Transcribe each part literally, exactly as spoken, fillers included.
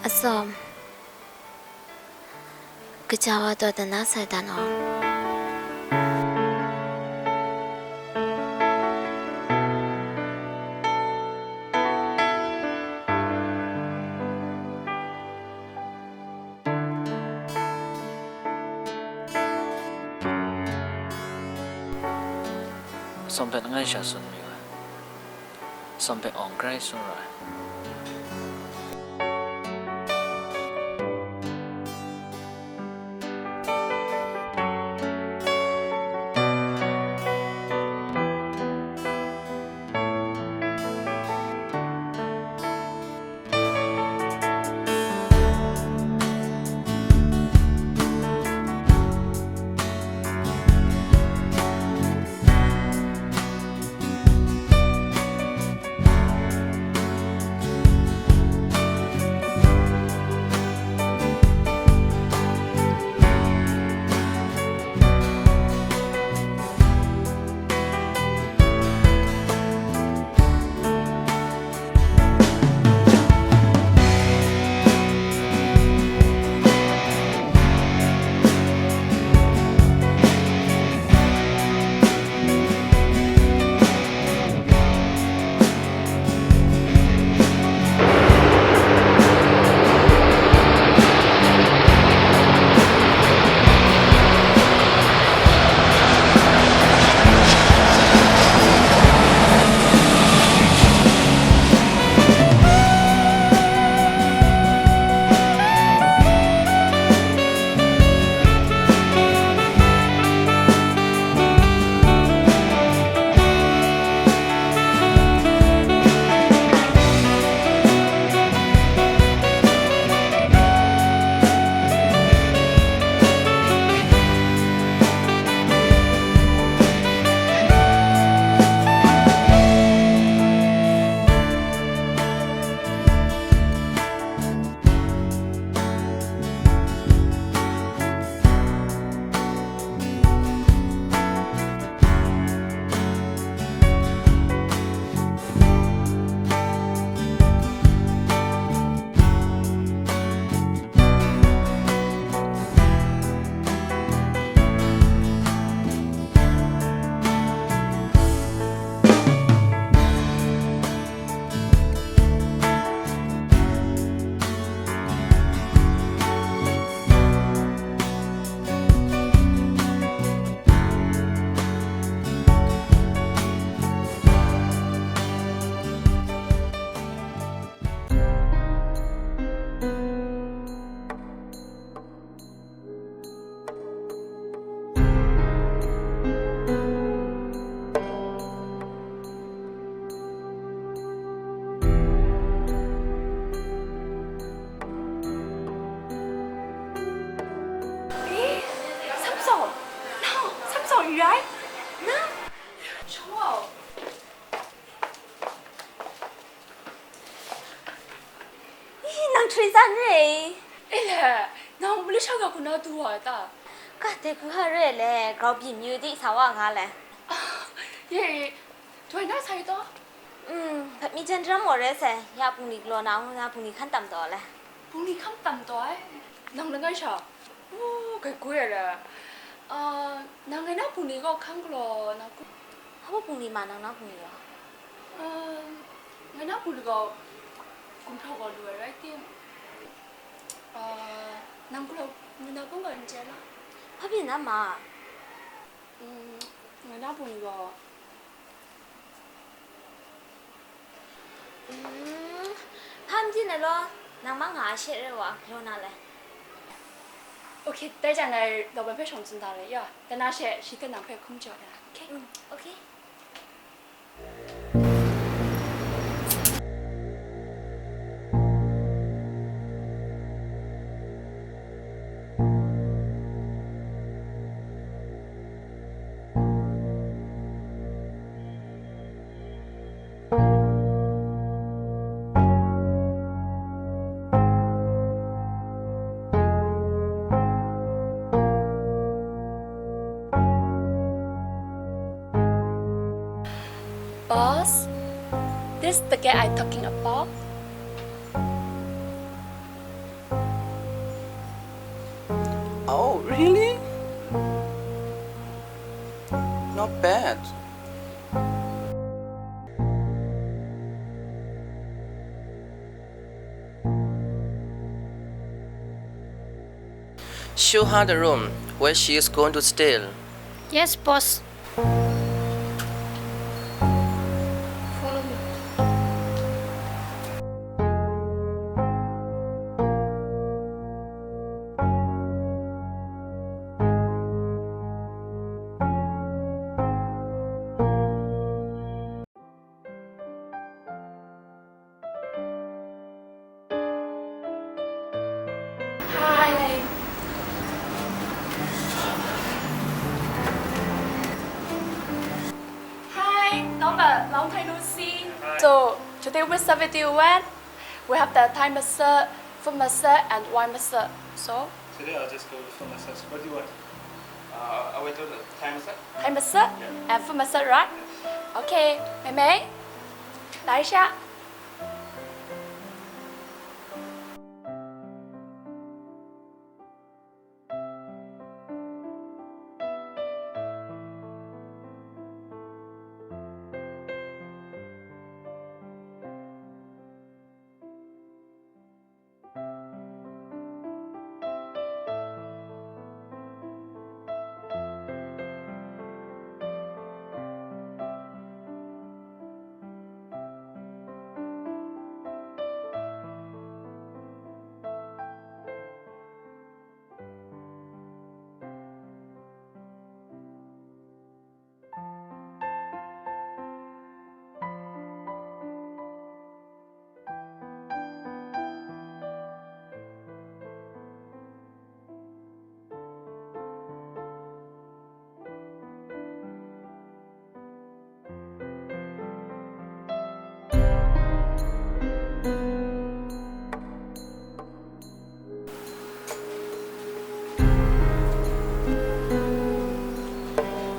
Atsawm, kaja wa taw dan na sai dan aw. Atsawm hpe langai sha tsun mayu ai. Atsawm hpe awng grai tsun ra ai. Eh, Samson! Nang, Samson yu ai? Nang? Shawa! Ih, nang Teresa n re i? E le, nang Malaysia ga hku na du wa ai ta? Ka de hku ha re le, grau byin myu di sa wa nga le. Ah, ye, doi na sai taw? Mm, hpet mi jan daram wa re sai, ya bungli galaw na ngu na bungli hkan tam taw le. Bungli hkan tam taw ai? Nang langai sha? U, kai goi ai le. Ah, nang ngai na bungli gaw hkan galaw na ku. Hpa bungli ma nang na bungli gaw? Ah, ngai na bungli gaw gumhpraw gaw lu ai rai tim. Ah, nang galaw ngu na bung gaw n chye la? Hpa byin na ma? Mm, ngai na bungli gaw Mm, hpa n byin ai law, nang ma nga a she re wa, galaw na le. Ok, dai jan ngai law ban hpe shawng tsun da le, ya, dai na she shi hte nang hpe hkum jaw ya. Ok. Mm, ok. Boss, this the guy I talking about. Show her the room where she is going to stay. Yes, boss. Hi. Hi, Norbert, long time no see. Hi. So, today we serve with you when we have the Thai massage, foot massage, and wine massage. So, today I'll just go with foot massage. What do you want? Uh, I will do the Thai massage. Thai massage? Yeah. And foot massage, right? Yes. Okay, 妹妹，来一下。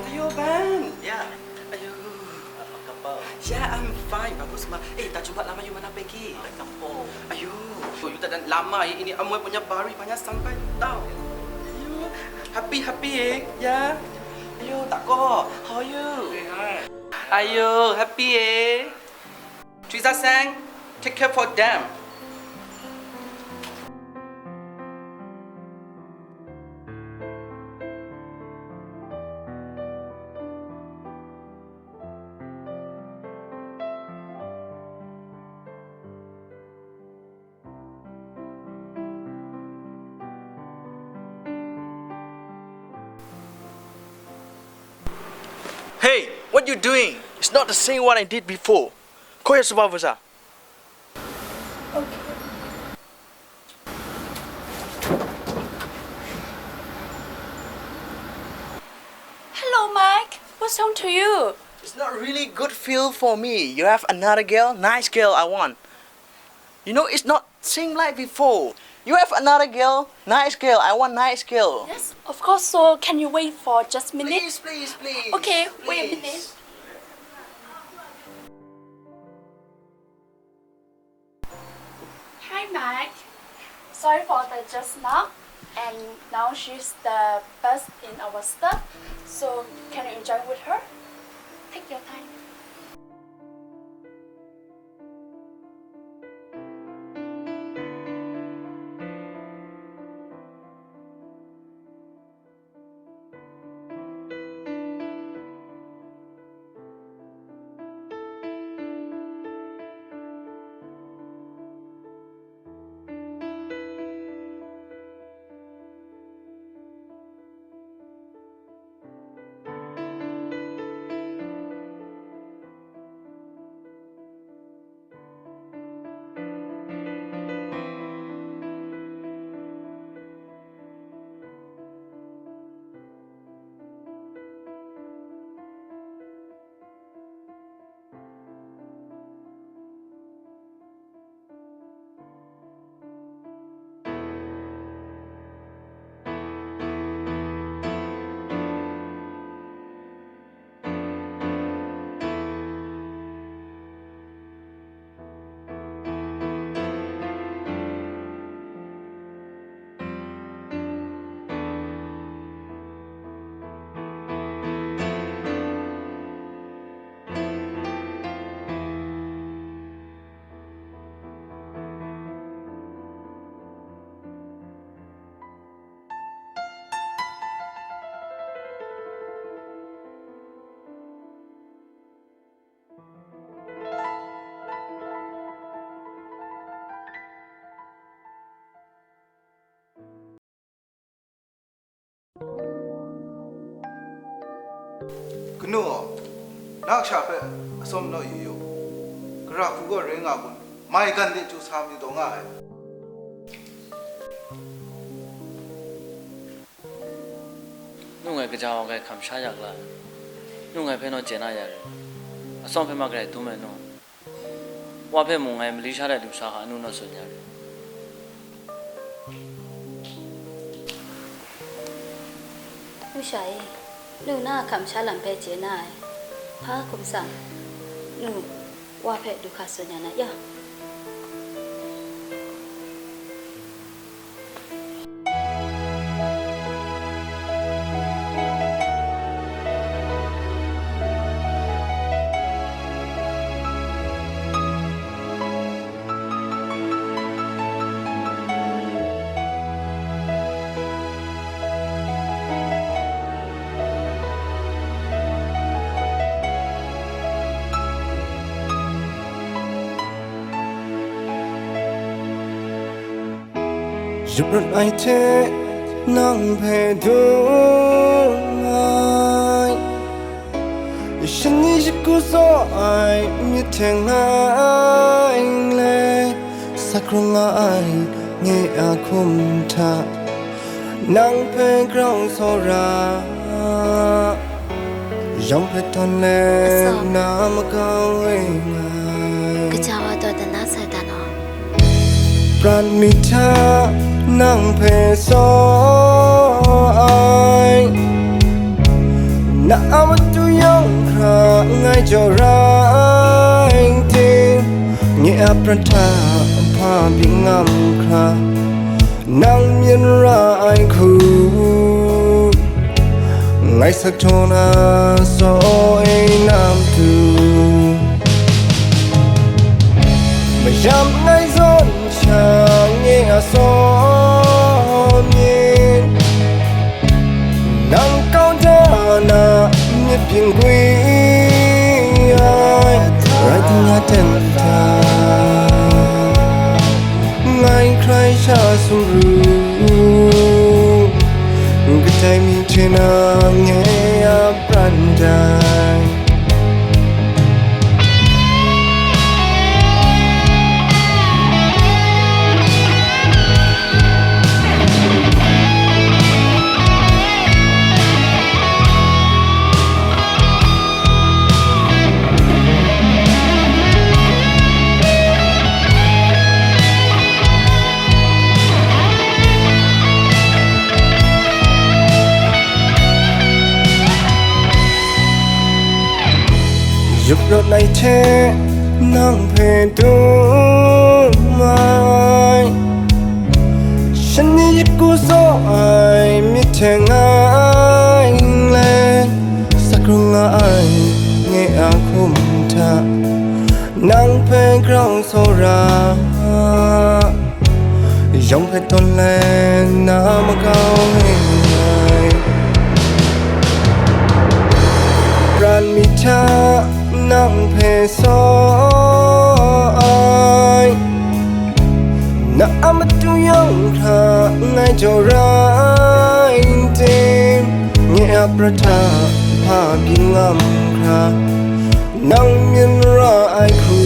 Ayo, Ban. Ya. Ayo. Apa khabar? Ya, I'm fine. Bagus ma. Eh, tak jumpa lama you mana pergi? Kat kampung. Ayo. Oh, you tak dan lama ya ini amoy punya baru banyak sampai tau. Ayo. Happy, happy eh. Ya. Ayo, tak ko. How are you? Hey, hi. Ayo, happy eh. Teresa Sang, take care for them. Hey, what you doing? It's not the same what I did before. Call your supervisor. Hello, Mike. What's wrong to you? It's not really good feel for me. You have another girl, nice girl I want. You know, it's not same like before. You have another girl, nice girl. I want nice girl. Yes, of course. So can you wait for just a minute? Please, please, please. Okay, wait a minute. Hi, Mike. Sorry for the just now. And now she's the best in our staff. So can you enjoy with her? Take your time. Nu gaw, na kasha hpe atsawm naw yu yu, gara hku gaw rai nga kun, maigan de chyu sa mayu taw nga ai. Nu ngai kaja wa hkrai hkam sha ya la? Nu ngai hpe naw chye na ya rai? Atsawm hpe ma grai dum ai nu? Wa hpe mung ngai mali sha dat lu sa hka, nu naw tsun ya rai? Nu sha e, nu na a hkam sha lam hpe chye na ai. Hpa hkum tsang, nu wa hpe du hka tsun ya na ya. Yup rawt ai hte nang hpe dung ai, shani shagu tsaw ai myit hte ngai le, sa hkrung nga ai nye a hkum hta, nang hpe grau tsawra, yawng hpe tawn let Asaw. Na makau e ngai. Kaja wa taw dan na sai dan aw. Prat mi hta nang hpe tsaw ai, na a matu yawng hkra ngai jaw rai ting, nye a prat hta hpa byin ngam hkra, nang myin ra ai hku, ngai sa htaw na tsaw e na matu. Mayam ngai zawn sha nye a tsaw myit, nang kau da na myit byin gwi ai, rai tim ya ten hta, ngai hkrai sha sumru, kadai mi hte nang nye a pran dai. Yup rawt ai hte nang hpe dum ai, shani shagu tsaw ai myit hte ngai le, sa hkrung nga ai nye a hkum hta, nang hpe grau tsawra, yawng hpe tawn let na makau e ai. Prat mi hta nang hpe tsaw ai, na a matu yawng hkra ngai jaw rai tim, nye a prat hta hpa byin ngam hkra, nang myin ra ai hku,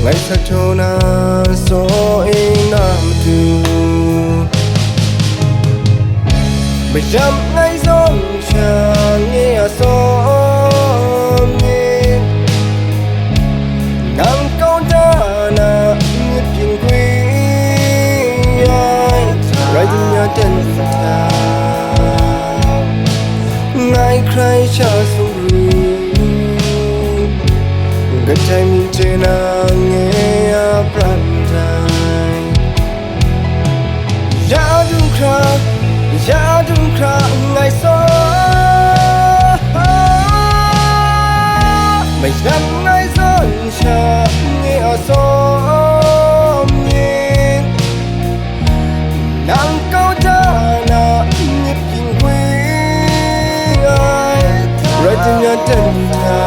ngai sa htaw na tsaw e na matu. Mayam ngai zawn sha nye a tsaw myit, nang kau da na myit byin gwi ai, rai tim ya ten hta, ngai hkrai sha sumru, kadai mi hte nang nye a pran dai. Ya du hkra, ya du hkra, ngai tsaw ai. Mayam ngai zawn sha nye a tsaw myit, nang kau da na myit byin gwi ai, rai tim ya ten hta,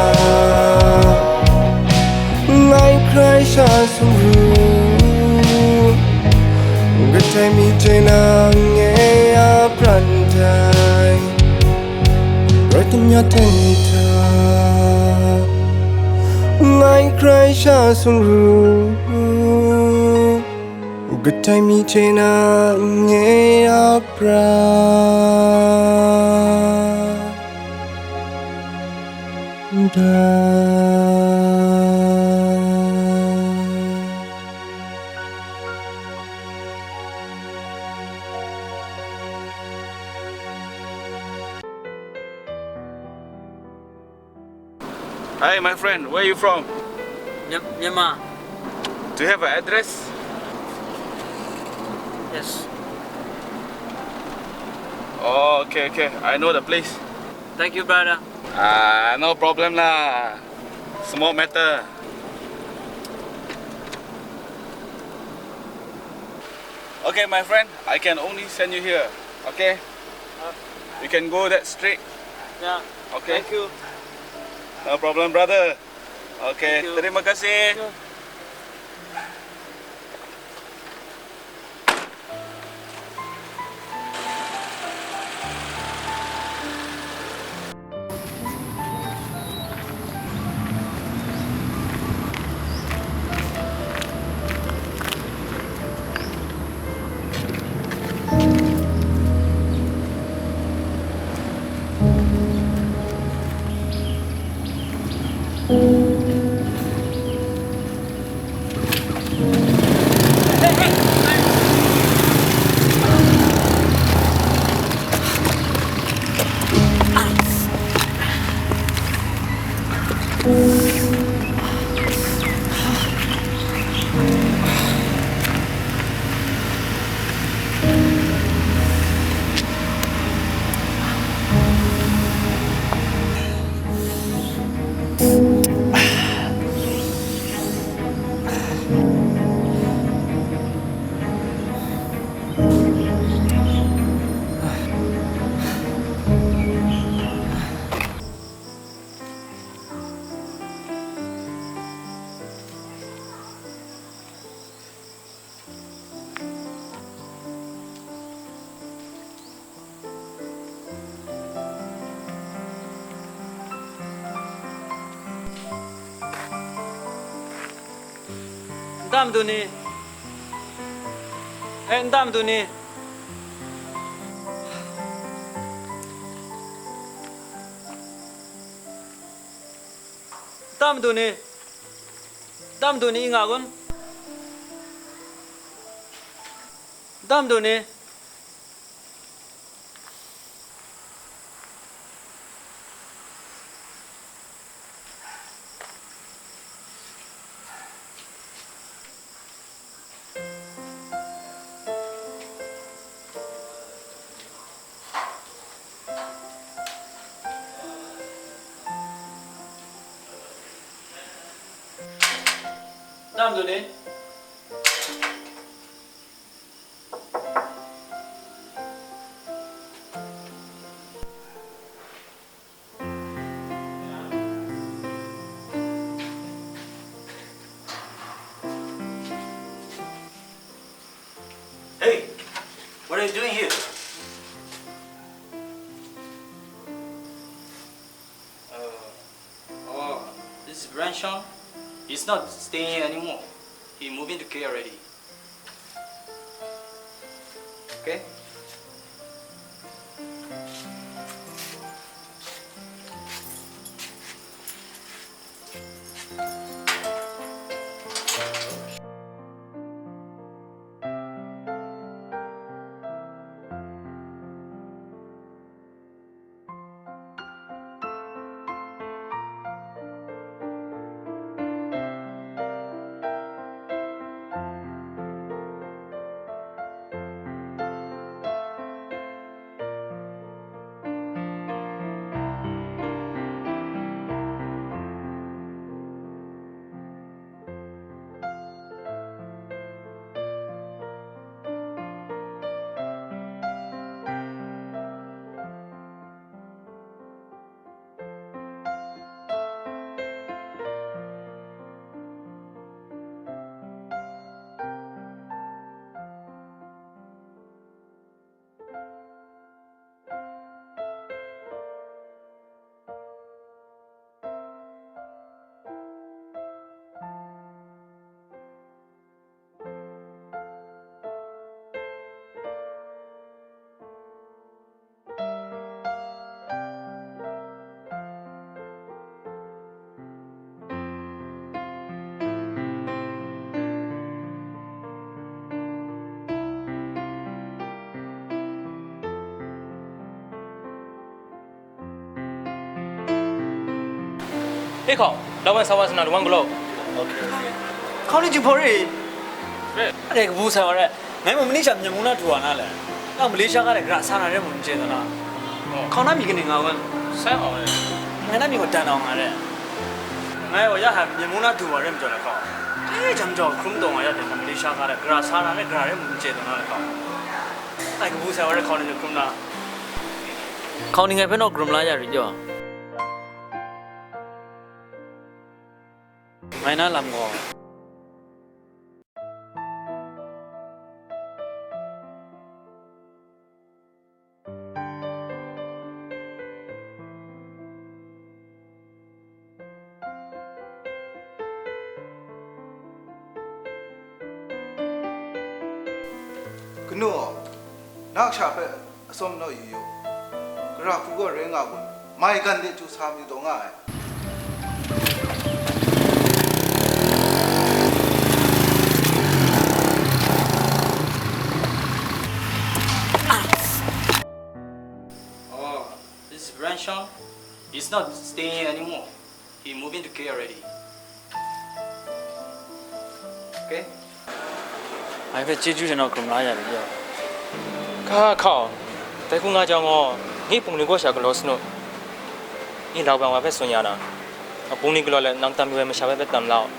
ngai hkrai sha sumru, kadai mi hte nang nye a pran dai. Ya ten hta, ngai hkrai sha sumru, kadai mi hte na nye a pra da. Hi, my friend. Where are you from? Myan-, Myanmar. Do you have an address? Yes. Oh, okay, okay. I know the place. Thank you, brother. Ah, no problem lah. Small matter. Okay, my friend, I can only send you here. Okay? Uh, you can go that straight. Yeah. Okay? Thank you. No problem, brother. Okay, thank you. Terima kasih. Thank you. Nta madu ni? E, nta madu ni? Nta madu ni? Nta madu ni nga kun? Nta madu ni? Nta madu ni? Hey, what are you doing here? Uh, oh, this is Ranshong. He's not staying here anymore. He moving to K already. Okay? Hei hkau, lawan sa wa sa na lawang galaw. Hkau ni jinghpaw re i? Re. Are kabu sai wa re. Ngai mung mani sha myen mung na du wa na le. Nang Malaysia ga de gara sa na re mung n chye na. Oh. Hkau na mi kaning nga wen? Sai wa re. Ngai na mi gaw dan awng nga re. Ngai wa ya hai myen mung na du wa re majaw le hkau. Dai jam jau hkrum taw nga ya de Malaysia ga de gara sa na re gara re mung n chye na le hkau. Ai kabu sai wa re hkau ni hkrum na. Hkau ni ngai hpe naw karum la ya rit yaw. Ngai na lam gaw, kanu aw, na kasha hpe atsawm naw yu yu. Gara hku gaw rai nga kun? Maigan de chyu sa mayu taw nga ai. Oh, this is Ranshong. He's not staying here anymore. He moving to K already. Okay? Ngai hpe chyeju hte naw hkrum la ya rit yaw. Ga hkau, dai hku nga jang gaw, ngi bungli kaw sha galaw sa nu. Ngi lau bang wa hpe tsun ya na, bungli galaw let nang tam yu ai masha hpe hpe tam la u.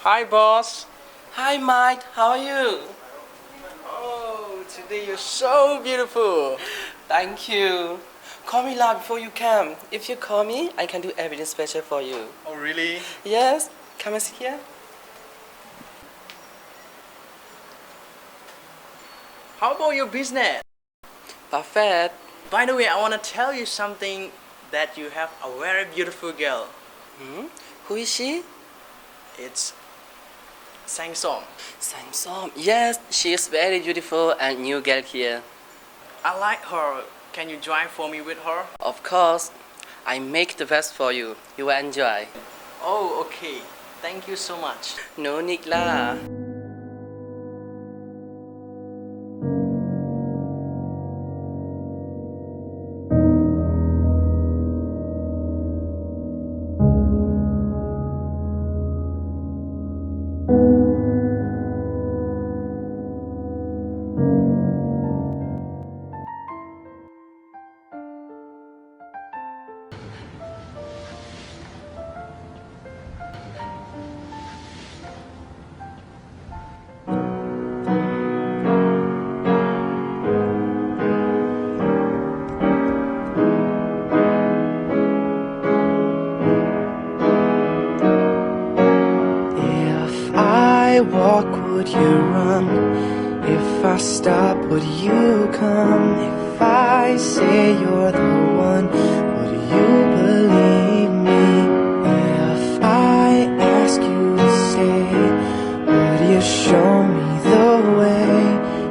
Hi, boss. Hi, Mike. How are you? Oh, today you're so beautiful. Thank you. Call me La before you come. If you call me, I can do everything special for you. Oh, really? Yes. Come and sit here. How about your business? Perfect. By the way, I want to tell you something, that you have a very beautiful girl. Hmm? Who is she? It's Sangsom. Sangsom. Yes, she is very beautiful and new girl here. I like her. Can you join for me with her? Of course. I make the best for you. You will enjoy. Oh, okay. Thank you so much. No need la. If I walk, would you run? If I stop, would you come? If I say you're the one, would you believe me? If I ask you to stay, would you show me the way?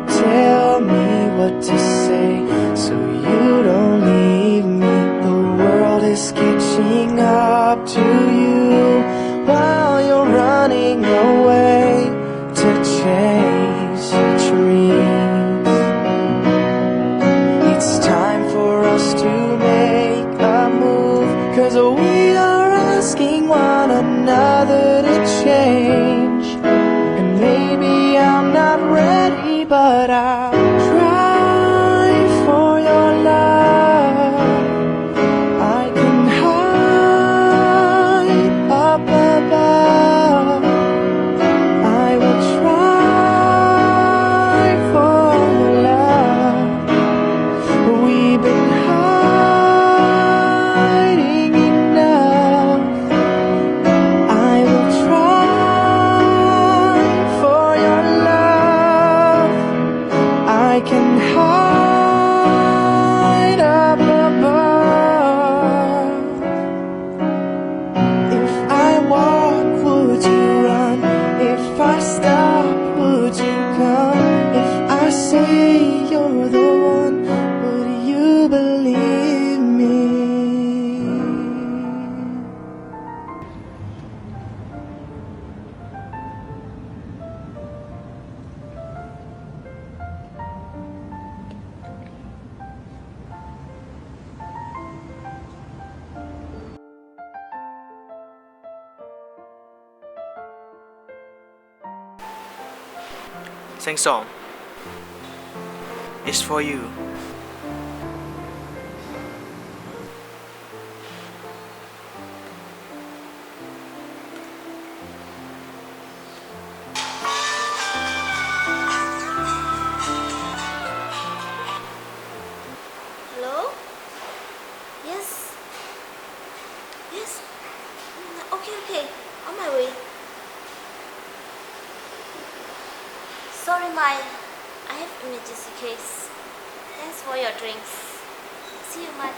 Tell me what to say so you don't leave me. The world is catching up to you while you're running away to chase your dreams. It's time for us to make a move, 'cause Seng Song, it's for you. Hello? Yes. Yes. Mm, okay, okay. On my way. Sorry, my. I have emergency case. Thanks for your drinks. See you, my.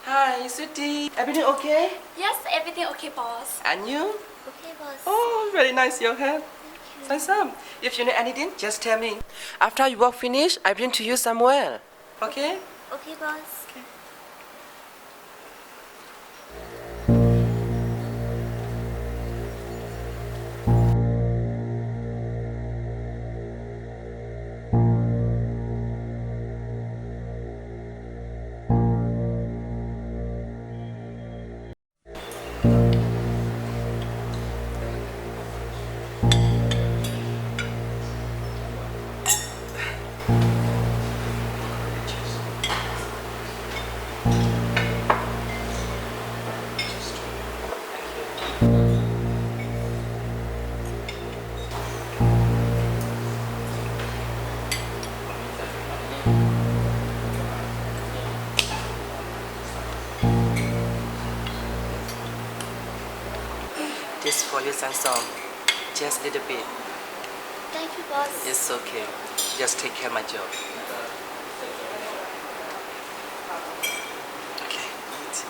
Hi, sweetie. Everything okay? Yes, everything okay, boss. And you? Okay, boss. Oh, very nice, your hair. Thank you. Sansam, if you need anything, just tell me. After you work finish, I bring to you somewhere. Okay? Okay, boss. Okay. This for you, Sansong. Just little bit. Thank you, boss. It's okay. Just take care my job. Okay, eat.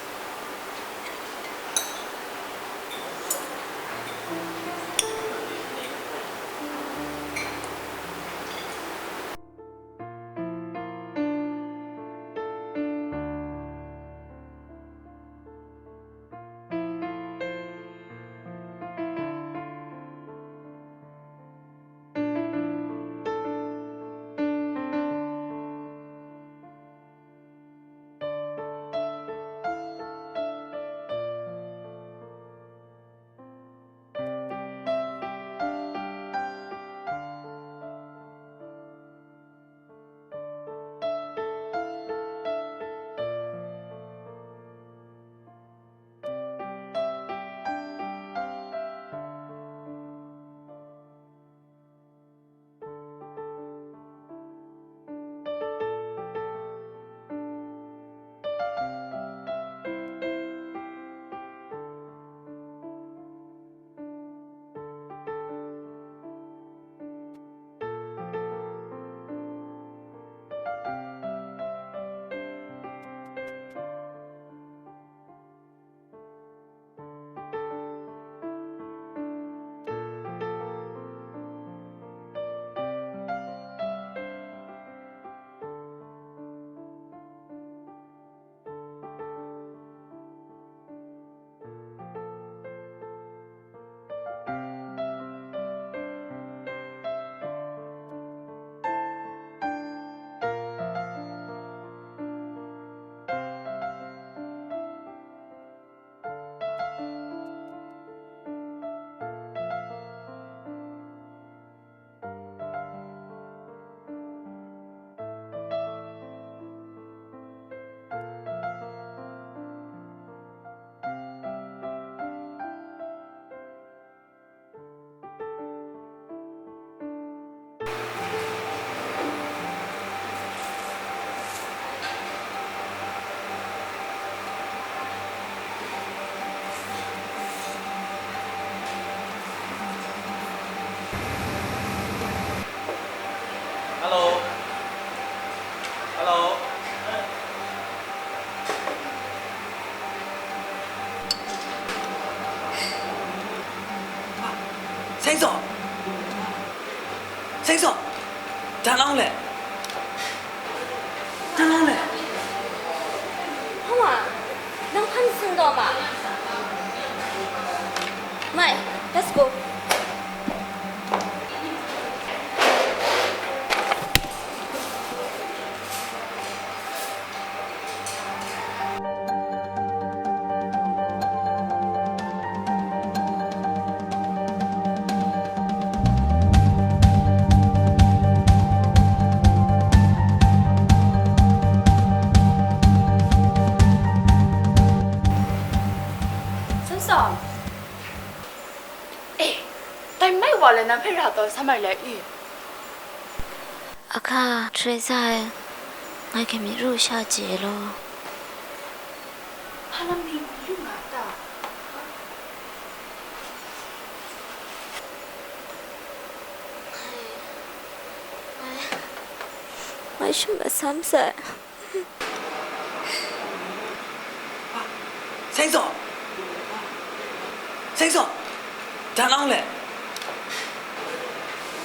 Seng Saw! Seng Saw! Dan Awng le! Dan Awng le! Hpa ma, nang hpan sing taw ma. Mai, let's go. Seng Saw. Eh, dai mai wa le nang hpe ra taw sa mai le i. Ahka, Teresa e, ngai hkye mi ru sha chye law. Hpa lam ni lu nga ta? Ngai, ngai, ngai shim masam sai. Seng Saw! Seng Saw! Dan Awng le!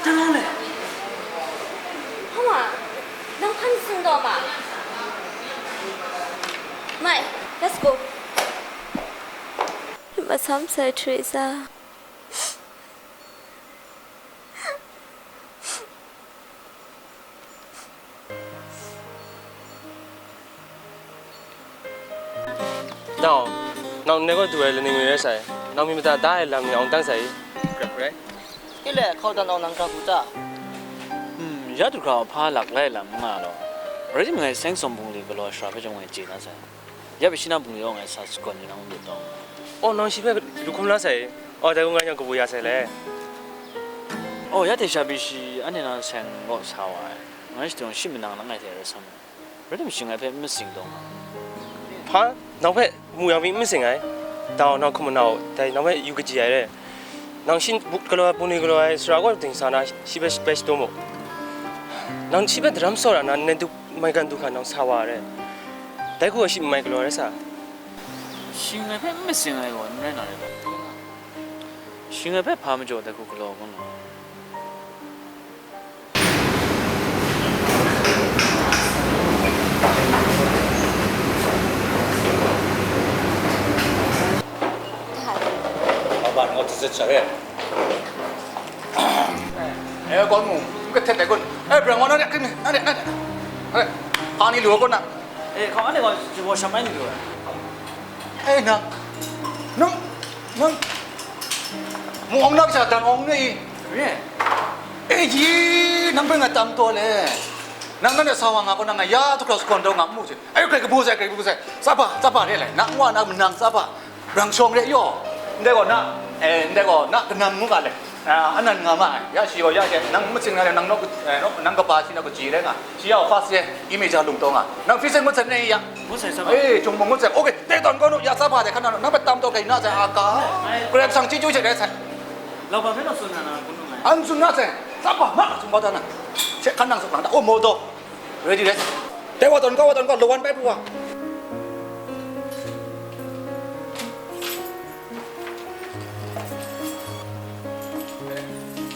Dan Awng le! Hpa ma, nang hpan sing taw ma. Mai, let's go. Masam sai, Teresa. Dau, nang ndai gaw du ai laning re rai sai, nang myit mada da ai lam ni awng dang sai i? Grep rai. Ile, hkau dan awng nang grap u ta? Hmm, ya du hkra hpa lak lai lam n nga law, rai timung ngai Seng Saw bungli galaw shara hpe chyawm ngai chye na sai. Ya pyi shi na bungli yawng ngai sa sagawn ni nang n lut taw. Oh, nang shi hpe lu hkrum la sai. Oh, dai gaw ngai yang kabu ya sai le. Oh, ya hte sha pyi shi anhte na seng kaw sa wa ai. Ngai shadung shi manang langai hte rai sa mu. Rai tim shi ngai hpe n masing taw nga. Hpa? Nang hpe mu yang pyi n masing ai? Dau, nang hkum mana u, dai nang hpe yu kaji ai re. Nang shi bu-, galaw ai, bungli galaw ai sara kaw ting sa na, shi hpe bai shadaw mu. Nang shi hpe daram tsawra na, ndai du, maigan du hkra nang sa wa ai re. Dai hku shi n mai galaw rai sa? Shi ngai hpe n masing ai gaw n rai na rai ta? Shi ngai hpe hpa majaw dai hku galaw kau na? Laban, ngai hte zat sha re. Eh, kawn mu, n kahtet dai kun. Eh, brang wa, na de, na de, na de. Eh, hpa ni lu kun na. Eh, hkau anhte gaw, jingwa sham ai ni lu ai. Eh, nang, nang, nang, mu awng na kasha dan awng ni? Re. Eh, yi, nang hpe ngai tam taw le. Nang, nang de sa wa nga gaw, nang ngai ya htuk hkra sagawn daw nga n mu hte. Ai, grai kabu sai, grai kabu sai. Tsap ba, tsap ba re lai. Nang wa na manang tsap ba. Rang shawng re yaw. Ndai gaw na, eh, ndai gaw na kanam ngu ga le. Ah, anan nga ma ai. Ya shi gaw ya she, nang matsing na le, nang naw, eh, naw, nang kaba shi na kaji rai nga. Shi ya fast ye, imi ja lung taw nga. Nang phi se ngut sai ne ya. Ngut sai sa ba. Eh, jung mung ngut sai. Okay, te tawn kau nu, ya sa ba de, hkan na, nang hpe tam taw kai na sai, a ka. Ai. Karai Kasang chyeju she rai sai. Lau ba hpe naw tsun na na, kun nu ngai. An tsun na sai. Sa ba, ma, tsun ba ta na. She hkan nang suk nang ta. Oh, mo taw. Ready, ready. Dai wa tawn kau, wa tawn kau, lawan bai pru wa.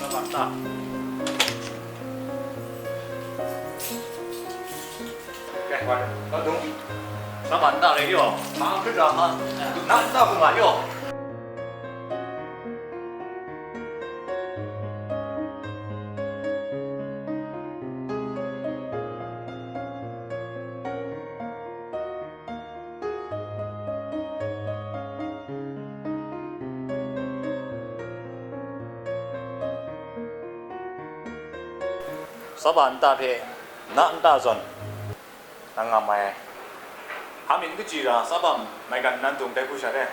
Laban ta. Kau dung. Laban ta re yo. Ma kut ra ma. Na ta ku ma yo. Tsawhpa nta hpe na nta zawn, nang ngam ai. Hpa myit n kaji ra, tsawhpa maigan nan dung tai hku sha re.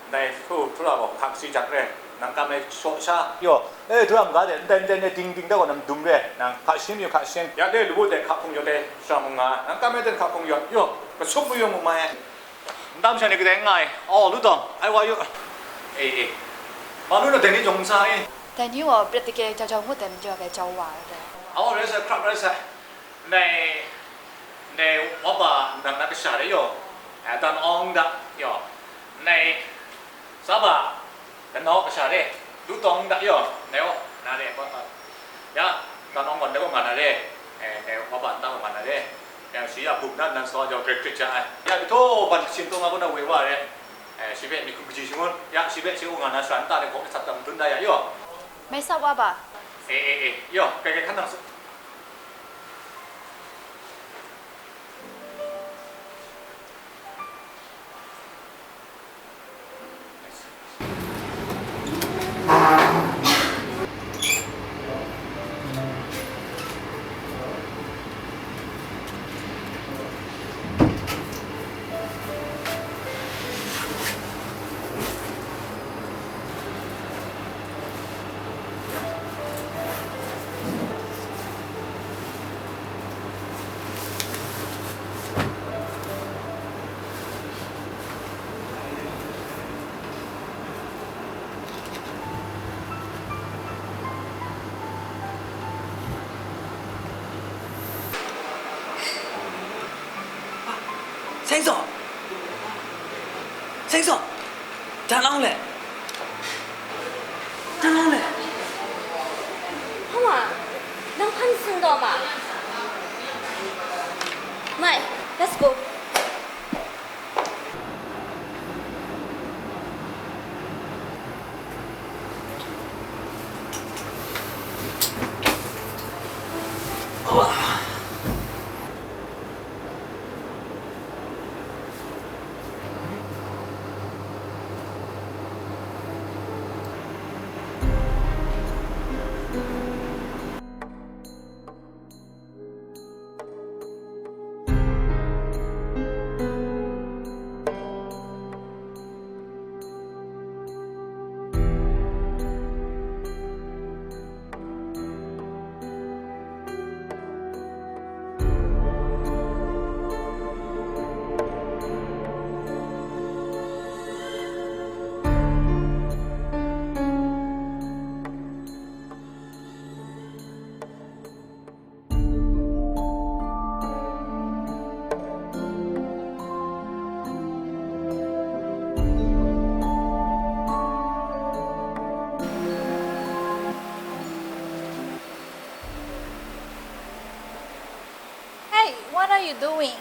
Ndai htu htura gaw hkak si jat re, nang kam ai shaw sha. Yaw, e, htura maga de, ndai ndai ndai ding ding da gaw nang dum re, nang hka shin yu hka shin. Ya de lawu de hka hpung yawt ai shara mung nga, nang kam ai ten hka hpung yawt, yaw, kasup mayung mu mai ai. N tam sha ni kadai n nga ai, aw, lu taw, ai wa yu. E, e, ma lu na dai ni jawng n sa e. Dai ni gaw practical jau jau ngut ai majaw bai jau wa ai dai. Aw, rai sai, hkrap rai sai. Ndai, ndai wapa ndang na kasha de yaw, eh, dan awng da yaw, ndai tsaba kanaw kasha de, Lu tawng nda yaw, nai o, na re, ba, ba. Ya, dan awng wan da gaw nga na re, eh, nai o, ba, ba, nta gaw nga na re. Ya, shi ya, bum na, nan sa jau, gret, gret ja ai. Ya, bito, ban, shin tawng a, gaw na woi wa re. Eh, shi hpe myit hkum kaji shangun, ya, shi hpe shi u nga na, sara nta de, gawk de, sat tam, dun da ya, yaw. Mai sa wa ba? Eh, eh, eh, yaw, kai, kai, hkan nang sa. Seng Sawng! Seng Sawng! Dan lang le! Dan lang le! Hpa wa, nang hpan seng taw ma? Mai, let's go. Hey, what are you doing?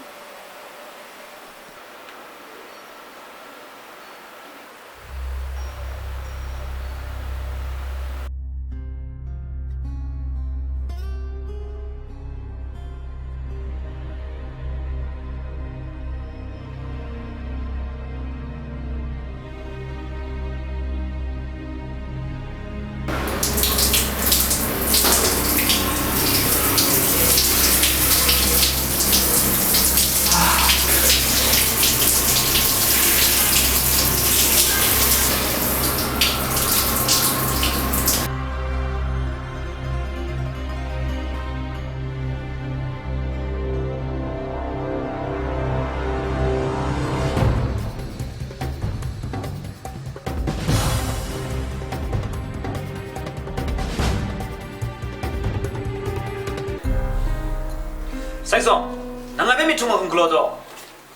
Seng Sawng, nang ngai hpe myit htum hkrum galaw taw.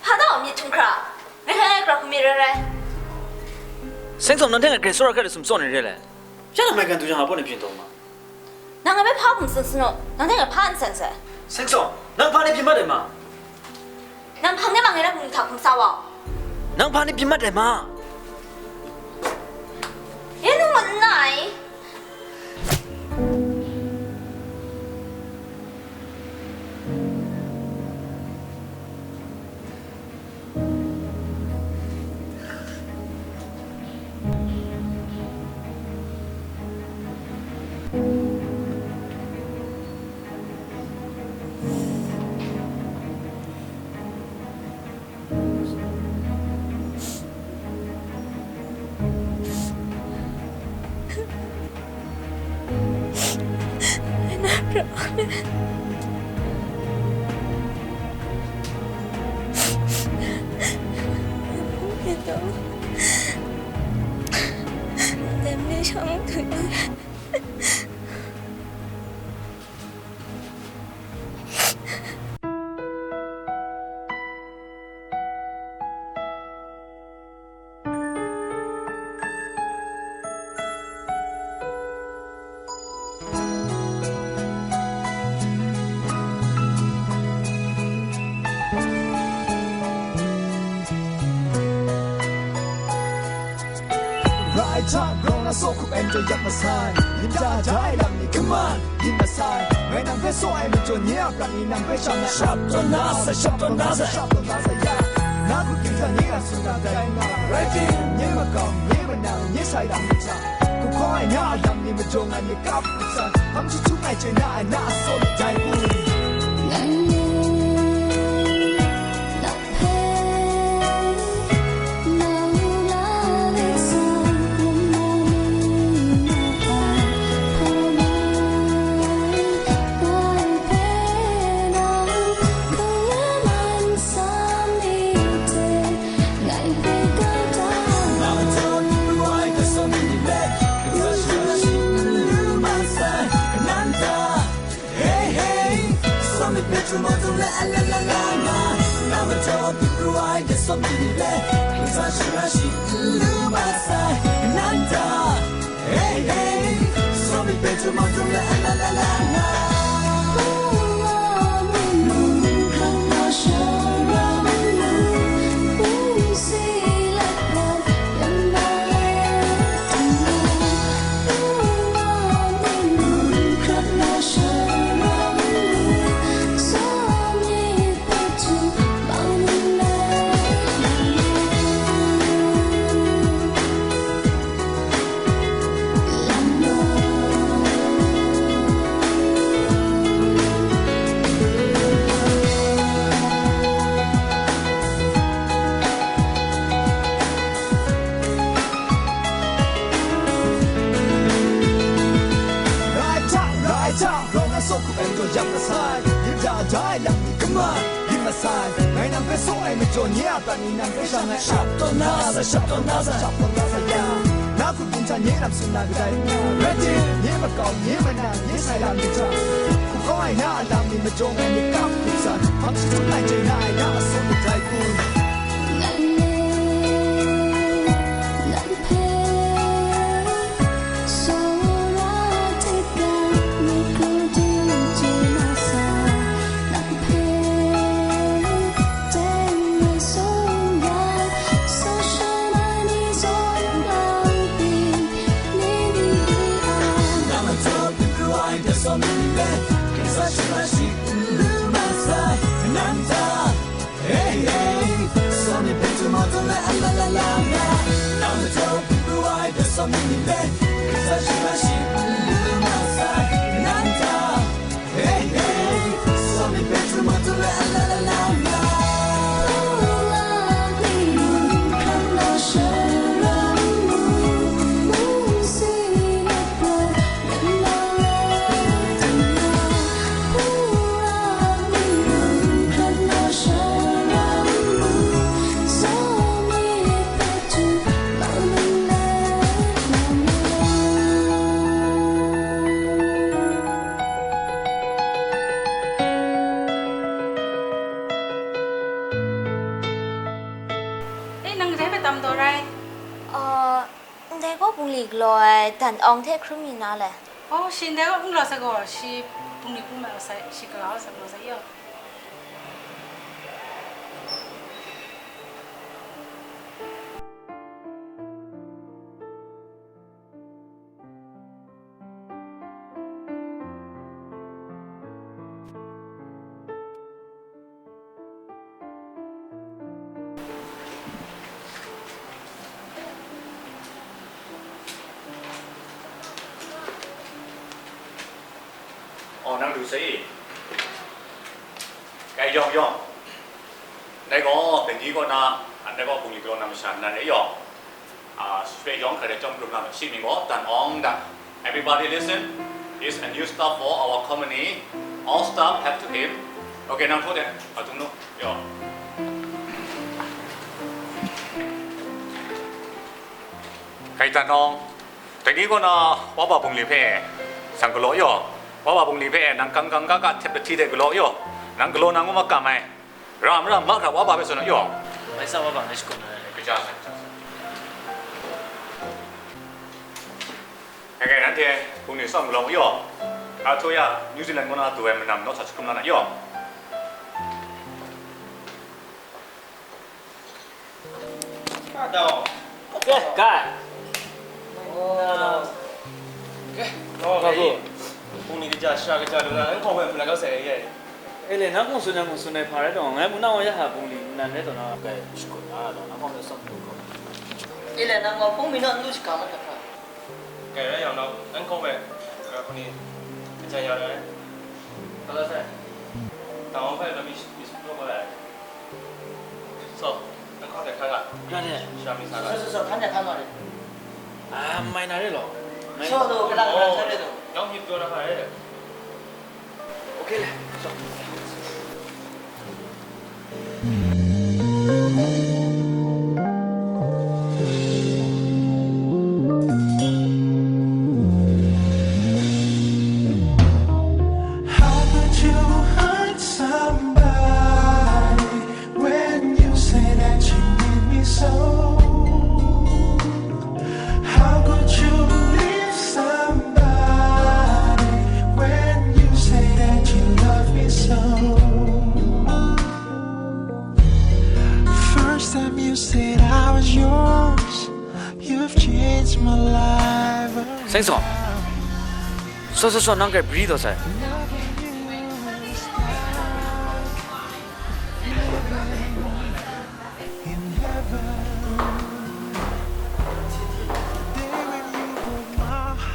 Hpa taw myit htum hkra? Ngai hpe ngai gara hkum myit rai rai. Seng Sawng, nang hte ngai grai tsawra hkra de sumtsaw ni re le? Ya nang maigan du jang a pawt ni byin taw ma? Nang ngai hpe hpa hkum tsun sanu? Nang hte ngai hpa ntsan sai. Seng Sawng, nang hpa ni byin mat ai ma? Nang hpang de ma ngai na hkum hta hkum sa wa u. Nang hpa ni byin mat ai ma? Ya nu ngut nna i? Saw hkup ai majaw yak masai, yin ja ja ai lam ni kaman, yin masai. Ngai nang hpe saw ai majaw, nye a prat ni nang hpe shang ai. Shap tawn na sa, shap tawn na sa, shap tawn na sa ya. Na hku ginsa nye a tsun na dai nga. Rai tim, nye makau, nye manang, nye sai lam ni hta. Hku hkawng ai na a lam ni majaw, ngai myit kap hku san. Hpang jahtum ai chye na ai na a saw ni dai kun. Hey, hey, some people tomorrow, la, la, la, la, la. Now we talk to the right, there's something in there. It's a shira, she, lu, ma, sa, nanda. Hey, hey, some people tomorrow, la, la, la, la, la. Rai hta, rai hta, rau na sawk hku ai majaw yak masai, yin ja ja ai lam ni kaman, yin masai. Ngai nang hpe saw ai majaw, nye a prat ni nang hpe shang ai. Shap tawn na sa, shap tawn na sa, shap tawn na sa ya. Na hku ginsa nye lam tsun na kadai? Rai tim, nye makau, nye manang, nye sai lam ni hta. Hku hkawng ai na a lam ni majaw, ngai myit kap hku san. Hpang jahtum ai chye na ai na a saw ni dai kun? Hey, hey, some people tomorrow, la, la, la, la, la. Now we talk to the right, there's something in there. It's a shira, she, lu, ma, sa, nanda. Hey, hey, some people tomorrow, la, la, la, la, la. E, nang dai hpe tam taw rai? Uh, Ndai gaw bungli galaw ai dan awng hte hkrum yu na le? Oh, shi ndai gaw n galaw sai gaw, shi bungli hkrum ai sai, shi galaw ai sai, galaw sai yaw. Oh, nang du sai. Kai yawng yawng. Dai gaw, Benny kaw na, anhte gaw bungli galaw na masha nan e yawng. Ah, swe yawng hkrai de chyawm hkrum na, shi mying gaw dan awng dan. Everybody listen. Here's a new staff for our company. All staff have to him. Okay, nang htaw de, a tung nu. Yo. Kai dan awng. Dai ni kaw na, wa ba bungli hpe, sang galaw yaw. Wa ba bungli hpe, nang kang kang ga ga htep lahti de galaw yaw. Nang galaw nang ngu makam ai. Ram ram, mahkra wa ba hpe tsun yaw. Mai sa wa ba ngai shakawn na ai. Kaja sa, kaja sa. Ai, nanhte hpung ni tsawm galaw mu yaw. A htu ya, New Zealand kaw na du ai manam naw sa jahkrum la na yaw. Ka dau. Oke, kai. Oke, oh, baik. Bungli kaja, shara kaja lu na, n hkawk ai hpung na kau sai ai. E le, nang hkawng tsun ai, hkawng tsun ai hpa rai taw, ngai mung na wa ya ha bungli nnan rai taw na. Kai, shakut na, nang hkawng na sam lu kau. E le, nang wa hpung mi naw n lu shaga mat ga hkra. Kai rai yang nau, n hkawk ai, hkra hpung ni, kaja ya rai. Ka la sai. Tang wa hpai la mi, mi su lu kau ai. So, n hkawk ai hkra ga. Gra de. Shara mi sa ga. So, so, so, hkan ya hkan wa de. Ah, mai na re law. Mai. So, lo, kalang kalang sa re lo. Yawng hip jaw na hpa re. Okay le. So. How could you hurt somebody when you say that you need me so? How could you leave somebody when you say that you love me so? First time you said I was yours, you've changed my life. Seng Sawng. So, so, so, nang grai bri taw sai.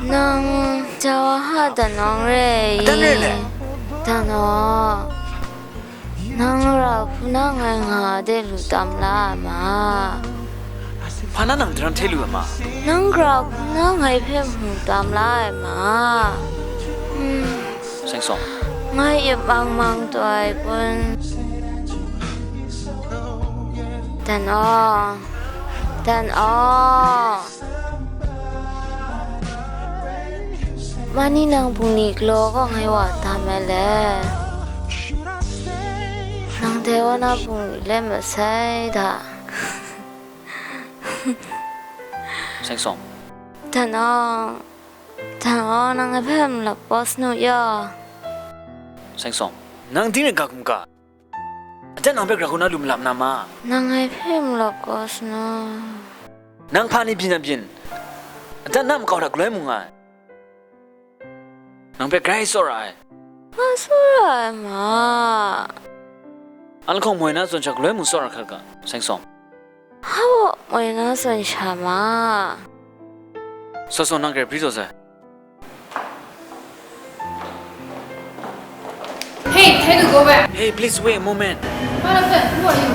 Nang Jawaha Danawng re i? Dan re le? Danawng, nang ra hku na ngai nga de lu tam la ai ma. Hpa na nang daram hte lu ai ma? Nang ra hku na ngai hpe mu tam la ai ma. Hmm. Seng Sawng. Ngai ip mang mang taw ai kun. Dan aw, dan aw. Mani nang bungli galaw kaw ngai wa tam ai le? Nang dai wa na bungli let masai da. Seng Sawng. Dan aw, dan aw, nang ngai hpe malap kaw sanu ya. Seng Sawng. Nang ding rai ga hkum ga? Adat nang hpe gara hku na lu malap na ma? Nang ngai hpe malap kaw sanu. Nang hpa ni byin na byin? Adat na makau hta galoi mu nga ai. Nang hpe grai tsawra ai. Nga tsawra ai ma. An lahkawng moi na zawn sha galoi mung tsawra hkat ga, Seng Sawng. Hpa baw moi na zawn sha ma. Seng Sawng, nang grai bri taw sai. Hey, try to go back. Hey, please wait a moment. What happened? Who are you?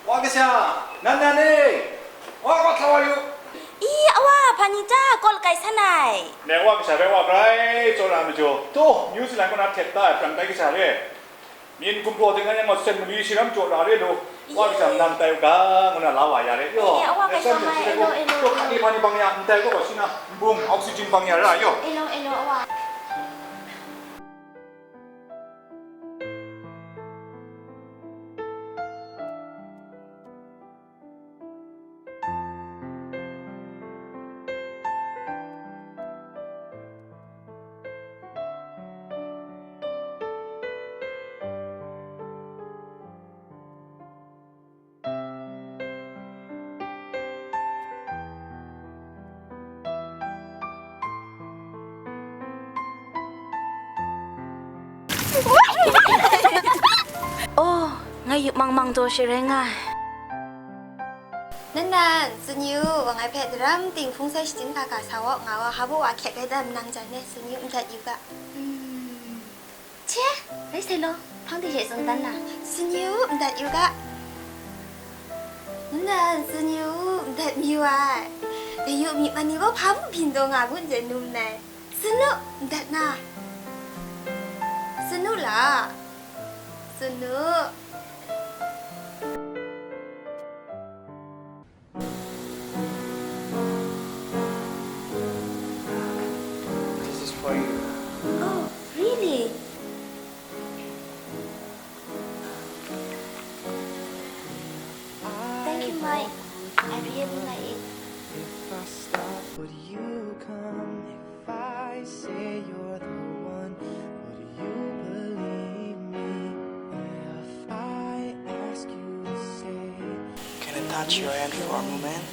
Wa kasha, nan nan e, wa, wa hkra wa yu. I, awa, hpa ni ta, kaw lakai san ai. Nang wa kasha rai wa grai, tsawra majaw, taw, New Zealand kaw na htet da ai, pran tai kasha re. Myin gumhpraw ding nan yang gaw, Saint Mary shi ram jaw da re lu, wa kasha nan tai u ga, ngu na la wa ya re, yaw. I, awa kasha mai, elo, elo, taw, elo. Hpa ni hpa ni bang ya, n tai gaw, shi na, nbung, oxygen bang ya ra, yaw. Elo, elo, awa. Oh, ngai yup mang mang taw shi rai nga ai. Nan nan, tsun yu, wa ngai hpe daram ting hpung sai shachyip hkra hkra sa wa, nga wa hpa baw wa hkyet rai tam nang jan e, tsun yu, ndat yu ga. Hmm. Che, rai sai law, hpang de she tsun dan na. Tsun yu, ndat yu ga. Nan nan, tsun yu, ndat mayu ai. Dayu myi man ni gaw hpa mung byin taw nga ngut n dai num nai. Tsun nu, ndat na. Tsun nu la. Tsun nu. This is for you. Oh, really? Thank you, Mike. I really like it. If I stop, would you come? If I say you're the one, would you believe me? If I ask you to stay, can I touch your hand for a moment?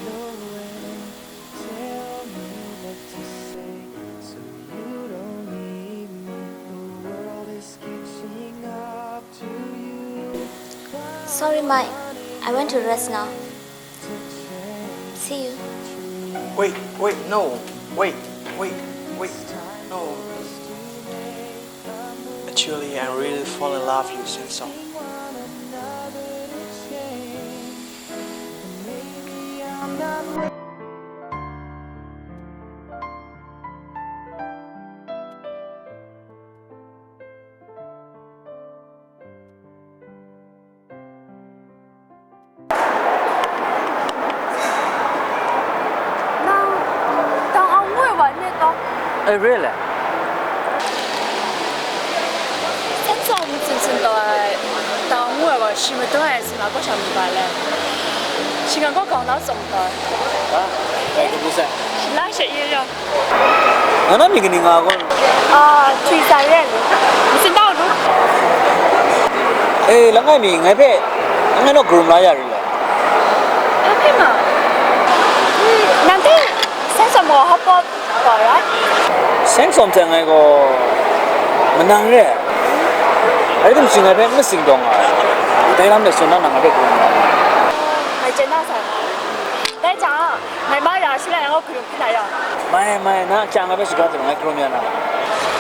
Tell me what to say, so you don't leave me. The world is catching up to you. Sorry, Mike. I want to rest now. See you. Wait, wait, no. Wait, wait, wait, no. Actually, I really fall in love with you, Seng Song. Nang, dang ang ngu ai wa n ret taw? Eh, really? Seng Song myit tsun tsun taw ai, dang ang ngu ai wa shi madawng ai si ma kaw sha mi ba le? Shi ngan kaw gawng nau tsawng taw ai. Ah, eh, kabu sai. Shi la she ye yawng. Nang na myit kaning nga gaw? Ah, Twi Sai Ren. Nsin dau nu? Eh, langai mi, ngai hpe, ngai naw karum la ya ri le? Ngai hpe ma? Hmm, nang hte Seng Sawm gaw hap gaw, gaw rai? Seng Sawm hte ngai gaw manang re ai. Rai timung, shi ngai hpe n masing dawng nga ai. Dai lam de tsun na, nang ngai hpe karum la. Ngai chye na sai. Dai jang, ngai ma ya, shi la yang gaw karum hpyi na ya. Mai, mai, na a kya ngai hpe shaga hte ngai karum ya na.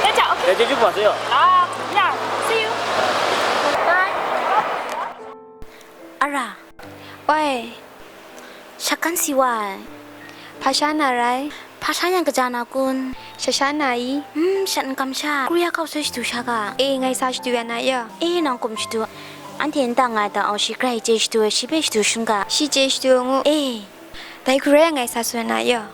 Dai jang, okay. Dai chyeju hpa, see you. Ah, yeah, see you. Bye. Ara. Oi. Shat kan si wa ai. Hpa sha na rai? Hpa sha yang kaja na kun? Shat sha na i? Hmm, shat n kam sha. Korea kau sai shadu sha ga. E, ngai sa shadu ya na ya. E, nang kum shadu. Anhte n tang nga ai ta, aw, shi grai chye shadu ai, shi hpe shadu shun ga. Shi chye shadu ngu. E. Dai hkrai ngai sa tsun na ya.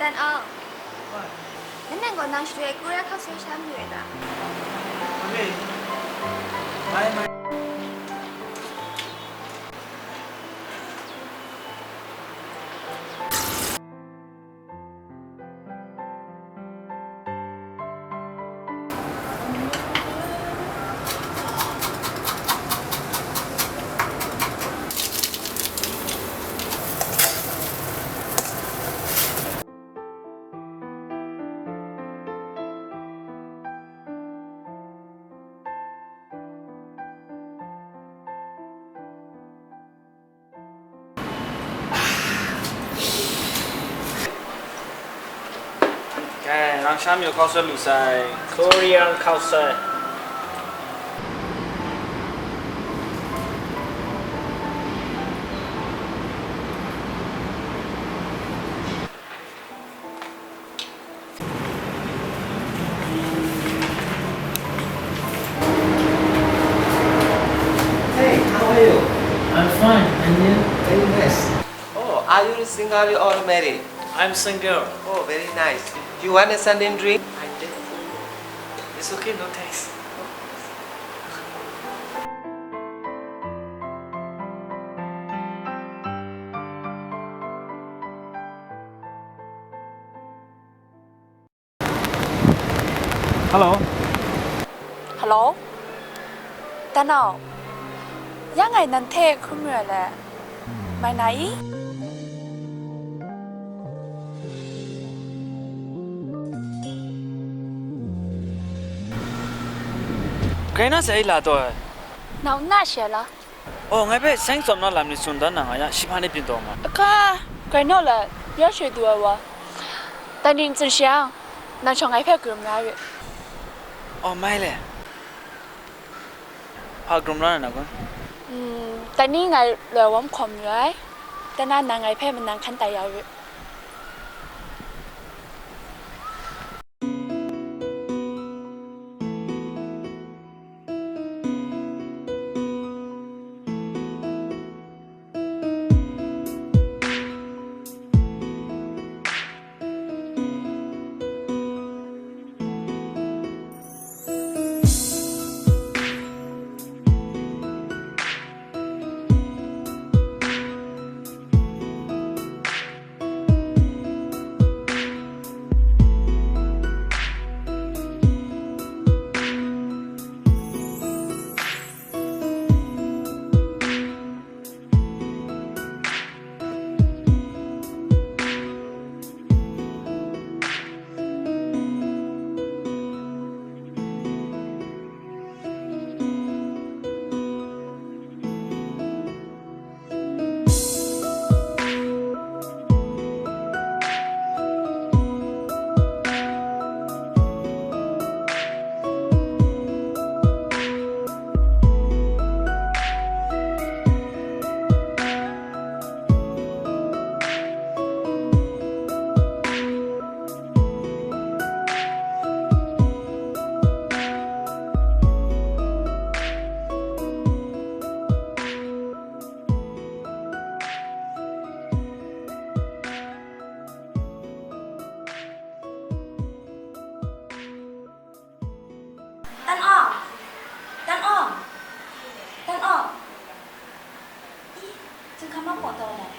Dan aw. Nanang gaw nang shadu ai Korea hkau sai sha mayu ai ta? Kai, nang sha mayu hkau sai lu sai. Korean hkau sai. Hey, how are you? I'm fine, and you? Very nice. Oh, are you single or married? I'm single. Oh, very nice. You want a something drink? I did. It's okay, no thanks. Hello. Hello? Tanau, ya ngai nan hte hkrum rai le, mai na i? Grai na sai la taw ai. Nau n na she la? Oh, ngai hpe seng tsawm na lam ni tsun dan na nga yang, shi hpa ni byin taw ma. Ahka, grai naw la, ya she du ai wa. Dai ni n tsun shi yang, nang shawng ngai hpe karum na re. Oh, mai le. Hpa krum la na kun? Mm, tani ngai loi wam hkawm yu ai. Tana nang ngai hpe manang hkan tai ya u. Tan Awng! Tan Awng! Tan Awng! I, Jinghka ma kaw taw ai.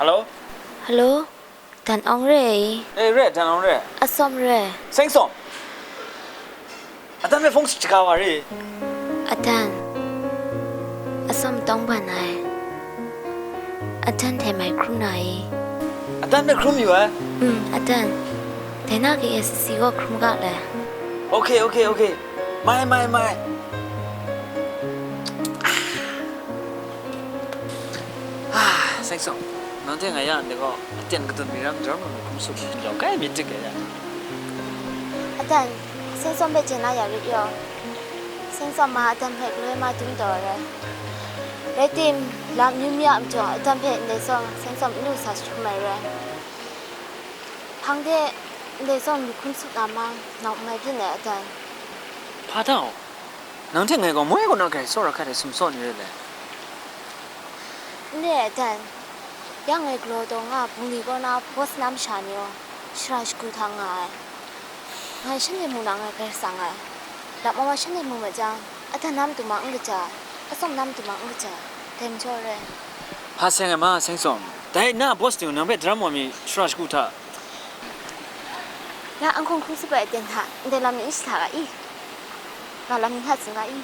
Hello? Hello? Dan Awng re i? Eh, re, Dan Awng re. Asawm re. Seng Sawm! Adan hpe hpung shaga wa re. Adan. Asawm tawng ban ai. Adan hte mai hkrum na i? Adan hpe hkrum yu ai? Mm, Adan. Dai na K S C kaw hkrum ga le. Okay, okay, okay. Mai, mai, mai. Ah, Seng Sawm, nang hte ngai ya ndai gaw, aten kadun mi ram, daram mi hkrum sup, jau kai myit dik e ya. Adan, Seng Sawm hpe chye na ya rit yaw. Seng Sawm ma Adan hpe galoi ma dum taw ai rai. Rai tim, lam amyu mi a majaw, Adan hpe ndai zawn Seng Sawm n lu sa jahtum ai rai. Hpang de, ndai zawn mi hkrum sup na ma, nang n mai byin ai, Adan. Hpa ta o? Nang hte ngai gaw moi kaw na grai tsawra hkat ai sumsaw ni rai le? N re ai, Adan. Ya ngai galaw taw nga ai bungli kaw na boss na masha ni gaw shara shagu hta nga ai. Ngai shanhte mu na ngai grai tsang ai. Lap ma wa shanhte mu ma jang, Adan na matu ma n kaja, Asawm na matu ma n kaja, dai majaw re. Hpa seng ai ma, Seng Sawm. Dai na boss ni gaw nang hpe daram wa mi shara shagu hta, Ya, anhkung hkrum sup ai aten hta, ndai lam ni n shahta ga i? Nga lam ni hta tsun ga i?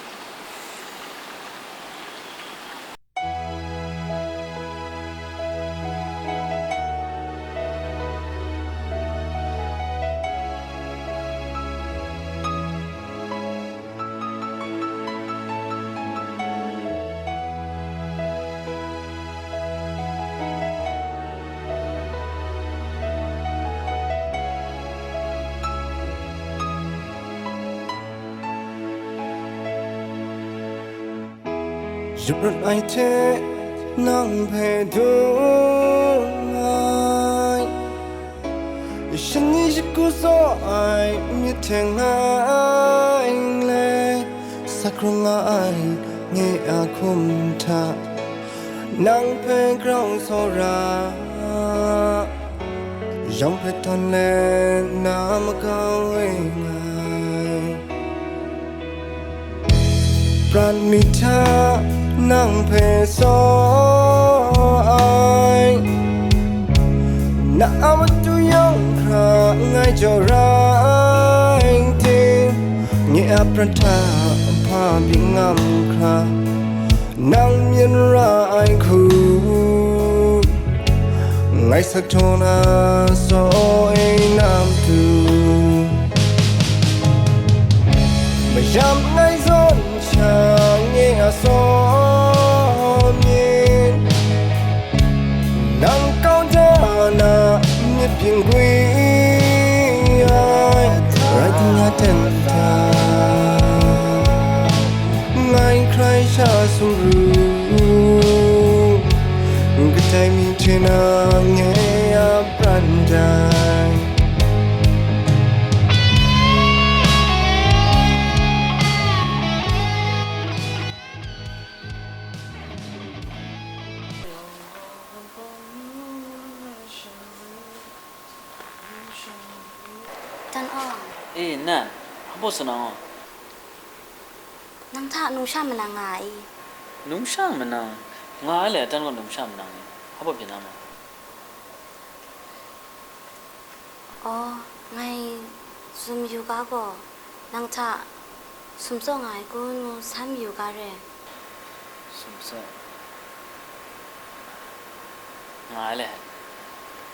Shaprat ai hte nang hpe dung ai. Shani shagu tsaw ai myit hte ngai le, sa hkrung nga ai nye a hkum hta, nang hpe grau tsawra, yawng hpe htan let na makau e ngai. Prat mi hta nang hpe tsaw ai, na a matu yawng hkra ngai jaw rai ting, nye a prat hta hpa byin ngam hkra, nang myen ra ai hku, ngai sa htaw na tsaw e na matu. Mayam ngai zawn sha nye a tsaw myit, nang kau da na myit byin gwi ai, rai ting a ten hta, ngai hkrai sha sumru, kadai mi hte na nye a pran dai. Tan Aw. E, nan, hpa baw sa na? Nang hta nungsha manang nga ai i? Nungsha manang? Nga ai le, Tan gaw nungsha manang ni? Hpa baw byin na ma? Aw, ngai sum yu ga gaw, nang hta sum tsaw nga ai kun ngu san mayu ga re. Sum tsaw. Nga ai le.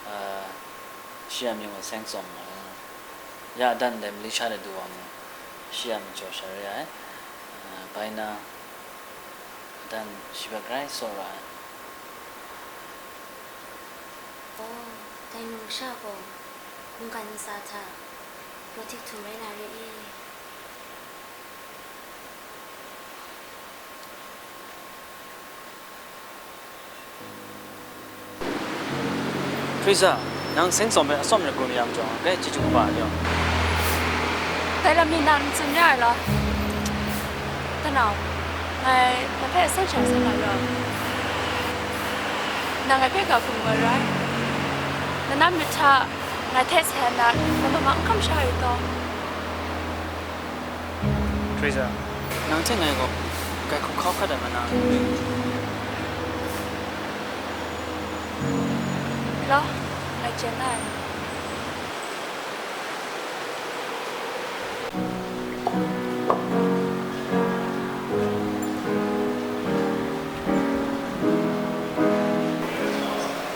Ah, shi a mying gaw Seng Tsawng nga ai. Ya dan ndai mali sha de du wa mu. Shi a majaw sha re ai. Ah, bai na, dan shi hpe grai tsaw ra ai. Oh, dai nungsha gaw mungkan ntsa hta rawt htik htum rai na re i? Teresa, nang Seng Tsawng hpe atsawm rai gun mayang jawng, grai chyeju kaba ai yaw. Dai lam ni nang n tsun ya ai law? Tanau, ngai na hpe asan sha san na yaw. Nang ngai hpe ga hkum nga rai. Na nam myit hta ngai hte sai na, ngai mama n kamsham yu taw. Teresa, nang hte ngai gaw grai hkum hkau hkat ai ma na? Law, ngai chyen na ai.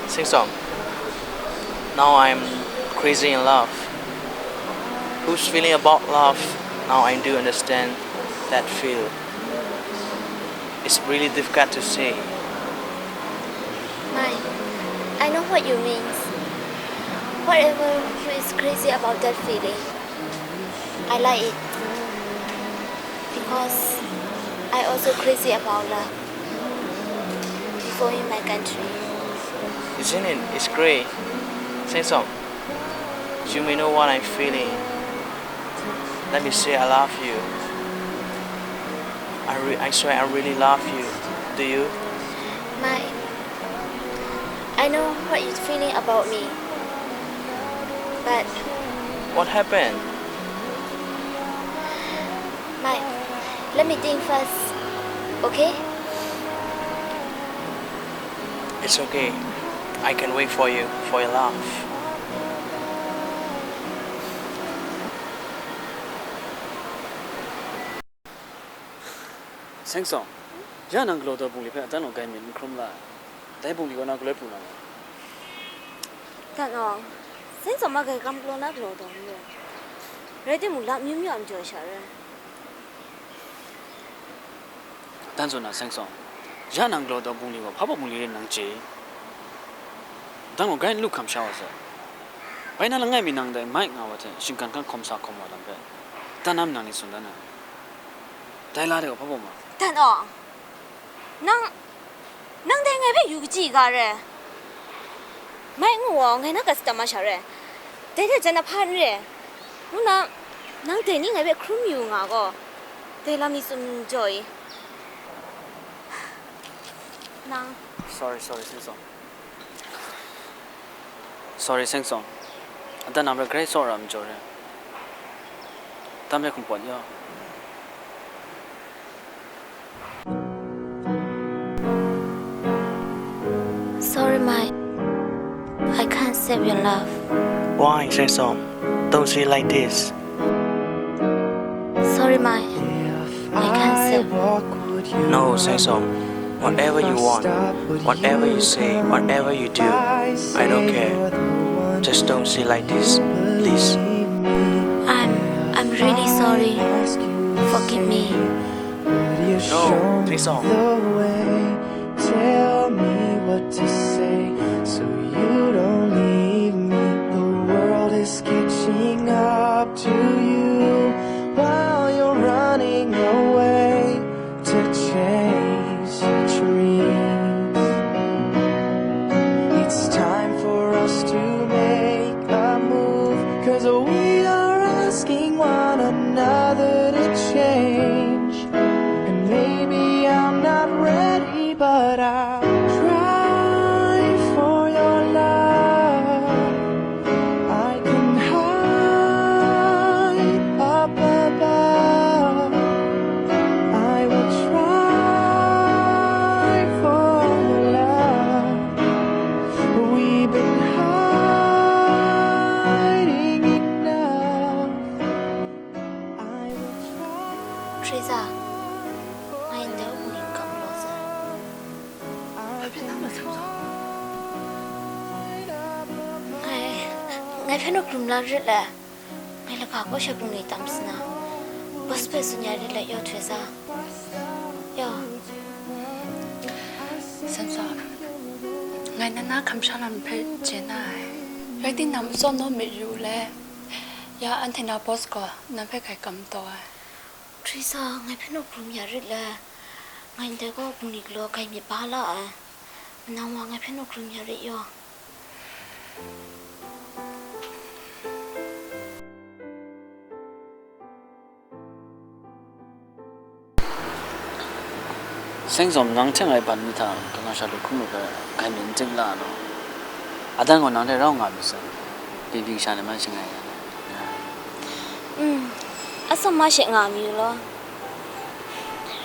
Seng Tsawng, now I'm crazy in love. Who's feeling about love? Now I do understand that feel. It's really difficult to say. Mai, I know what you mean. Whatever who is crazy about that feeling, I like it. Because I also crazy about love before in my country. Isn't it? It's great. Seng Tsawng, you may know what I'm feeling. Let me say I love you. I, re- I swear I really love you. Do you? Mai, I know what you're feeling about me. But what happened? Mai, let me think first, okay? It's okay. I can wait for you, for your love. Seng Tsawng, ya nang galaw daw bungli hpe Atan gaw grai myit n hkrum la ai. Dai bungli gaw nang galoi pru na nga. Atan, Seng Tsawng ma grai kam galaw na galaw daw n lu. Rai timung, lam amyu myu a majaw sha rai. Atan tsun na, Seng Tsawng, ya nang galaw daw bungli gaw hpa baw bungli rai nang chye i? Atan gaw grai n lu hkam sha wa sai. Bai na langai mi nang dai Mike nga wa hte shinggan hkan hkawm sa hkawm wa lam hpe, Atan nam nang ni tsun dan ai. Dai la de gaw hpa baw ma? Atan, nang, nang dai ngai hpe yu kachyi ga re? Mike ngu wa ngai na gat sa tam ma sha re? Dai hte jan ahpa n re. Ngu na, nang dai ni ngai hpe hkrum yu nga gaw, dai lam ni tsun jaw i? Nang. Sorry, sorry, Seng Sawm. Sorry, Seng Sawm. Adan nang hpe grai tsawra majaw re. Adan hpe hkum pawt yaw. Sorry, Mai. I can't save your love. Why, Seng Sawm? Don't say like this. Sorry, Mai. I can't save. No, Seng Sawm. Whatever you want, whatever you say, whatever you do, I don't care. Just don't say like this, please. I'm, I'm really sorry. Forgive me. No, Seng Sawm. Tell me what to say so you don't leave me. The world is catching up to you while you're running away to chase your dreams. It's time for us to make a move, 'cause we are asking one another to change. And maybe I'm not ready, but I'll try for your love. I can hide up above. I will try for your love. We've been hiding enough. I will try. Teresa, ngai ndai bungli n kam law sai. Ngai, ngai hpe naw hkrum la rit le. Ngai lagaw kaw sha bungli tam sa na, boss hpe tsun ya rit le yaw, Teresa. Yaw. Seng Sawm, ngai na na hkam sha lam hpe chye na ai. Rai timung, nang matsaw naw myit yu le, ya anhte na boss gaw nang hpe grai kam taw ai. Teresa, ngai hpe naw hkrum ya rit le. Ngai ndai kaw bungli galaw grai myit ba la ai. Manang wa, ngai hpe naw hkrum ya rit yaw. Seng Sawm, nang hte ngai ban mi hta, kalang sha lu hkrum lu hpe grai myit n ting la law. Adan gaw nang hte rau nga mi saw, byin byin kasha ni man shangai ya. Mm, atsawm ma she nga mi u law.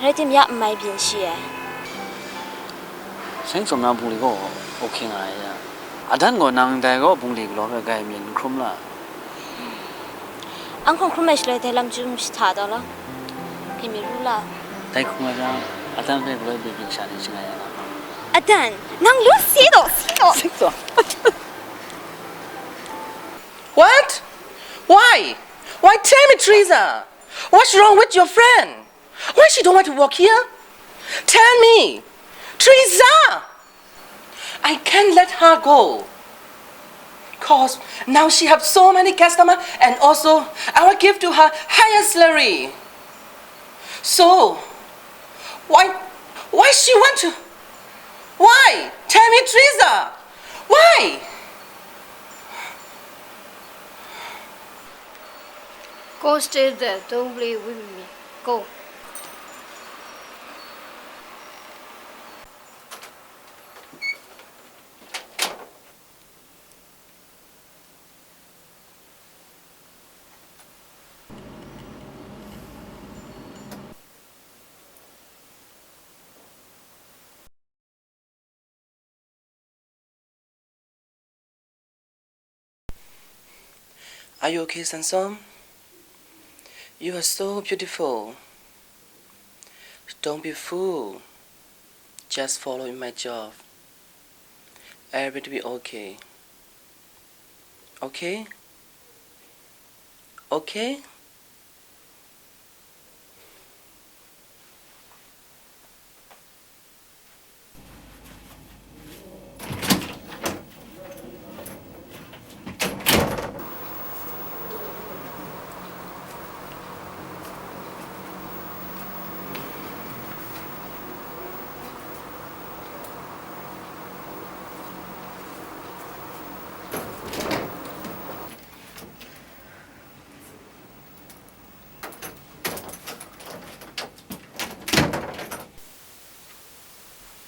Rai timung, ya n mai byin shi ai. Seng Sawm, nang bungli gaw ok nga ai ya. Adan gaw nang ndai kaw bungli galaw hpe grai myit n hkrum la. Anhkawng hkrum ai shaloi dai lam chyum shahta taw law. Hpyi mi ru la. Dai hkrum ai jang, Adan hpe galoi byin byin kasha ni shangai ya na. Adan, nang lu si taw, si taw. Seng Sawm. What? Why? Why, tell me, Teresa? What's wrong with your friend? Why she don't want to work here? Tell me, Teresa! I can't let her go. 'Cause now she have so many customer, and also I will give to her higher salary. So, why, why she want to, why? Tell me, Teresa. Why? Go stay there. Don't play with me. Go. Are you okay, Seng Sawm? You are so beautiful. Don't be fool. Just follow in my job. Everything will be okay. Okay? Okay?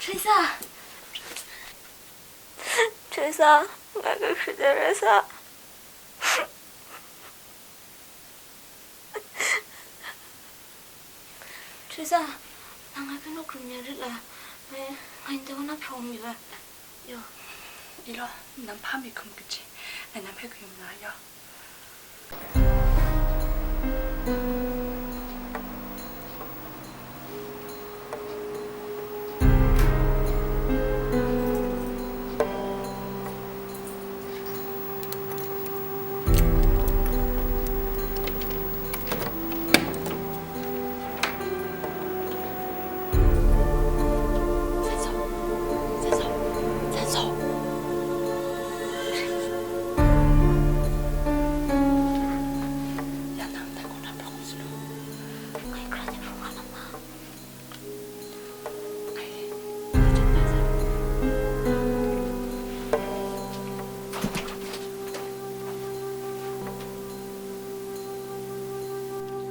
Teresa! Teresa, ngai kahkrit ai rai sa. Teresa, nang ngai hpe nawk krum ya rit la, ngai, ngai ndai wa na hprawng mi ga. Yo. Ilo, nang hpa mi hkum kaji, ngai nang hpe kayum na yo.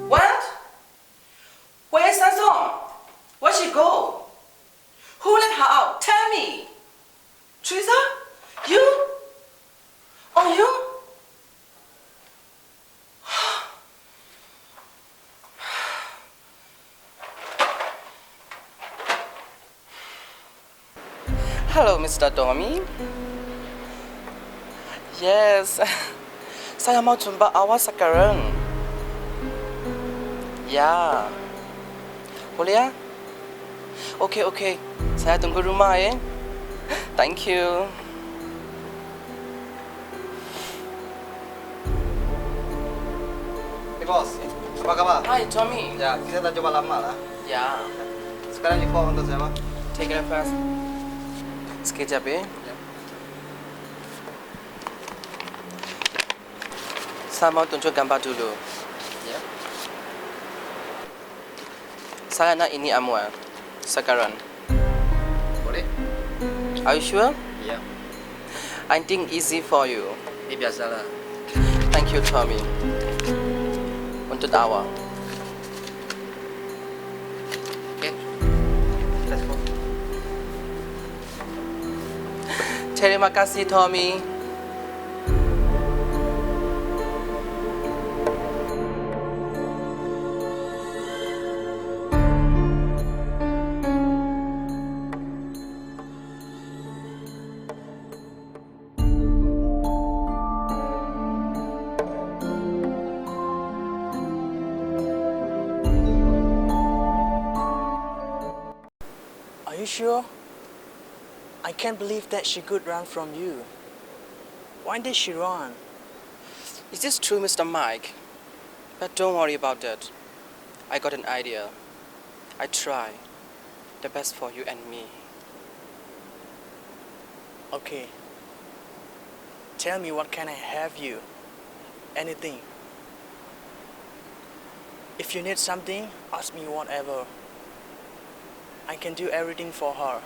What? Where's Sansom? Where she go? Who let her out? Tell me. Teresa? You? Oh, you? Hello, Mister Tommy. Yes. Saya mau jumpa awak sekarang. Ya. Boleh ya? Oke, oke. Saya tunggu rumah, eh. Thank you. Hey boss, apa khabar? Hi, Tommy. Ya, kita dah cuba lama lah. Ya. Sekarang you call untuk saya, apa? Take care first. Sekejap, eh. Ya. Saya mau tunjuk gambar dulu. Ya. Saya nak ini amua sekarang. Boleh? Are you sure? Ya. I think easy for you. Ini biasalah. Thank you, Tommy. Untuk awak. Oke. Let's go. Terima kasih, Tommy. Are you sure? I can't believe that she could run from you. Why did she run? Is this true, Mister Mike? But don't worry about that. I got an idea. I try the best for you and me. Okay. Tell me, what can I help you? Anything. If you need something, ask me whatever. I can do everything for her,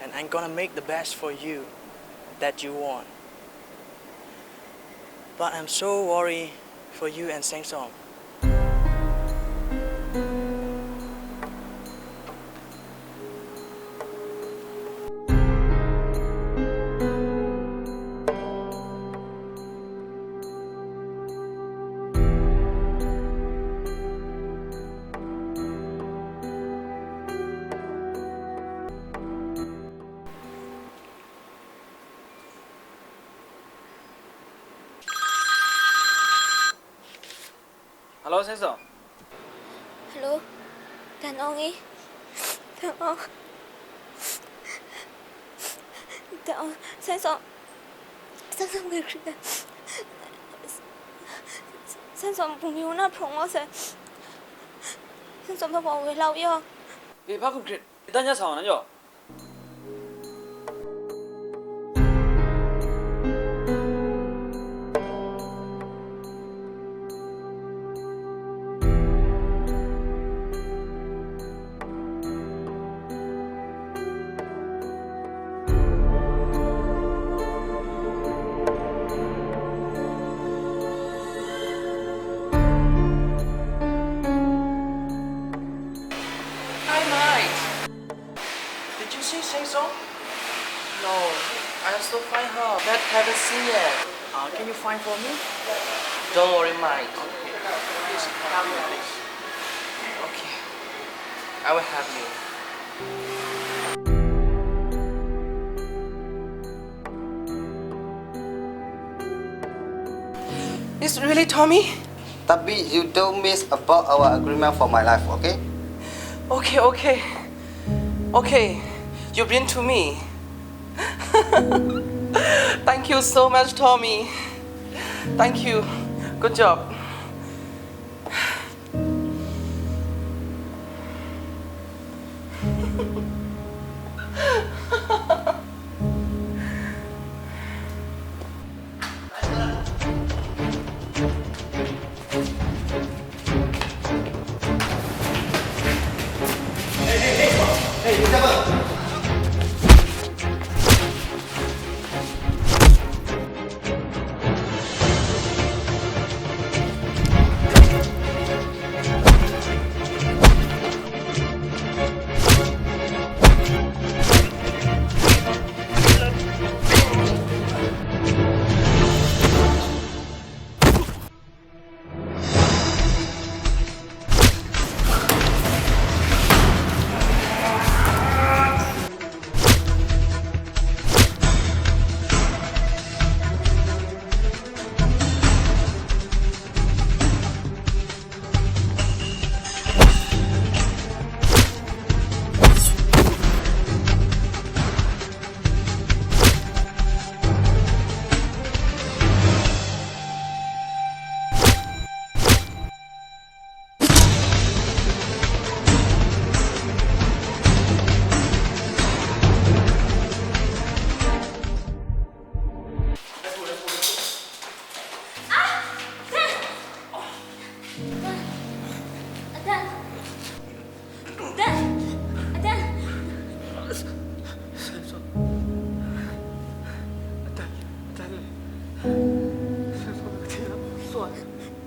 and I'm gonna make the best for you that you want. But I'm so worried for you and Seng Song. Hello, Seng Song. Hello, Dan Ong e. Dan Ong. Dan Ong, Seng Song. Seng Song ngai hkrit ai. Seng Song bungli na hprawng wa sai. Seng Song hpe wa woi la u yaw. Bye, hpa hkum hkrit. Dan ya sa wa na yaw. Hi, Mike. She say so? No, I also find her, but haven't seen yet. Uh, can you find for me? Don't worry, Mike. Please, help me, please. Okay, I will help you. Is really Tommy? Tapi you don't miss about our agreement for my life, okay? Okay, okay. Okay, you bring to me. Thank you so much, Tommy. Thank you. Good job.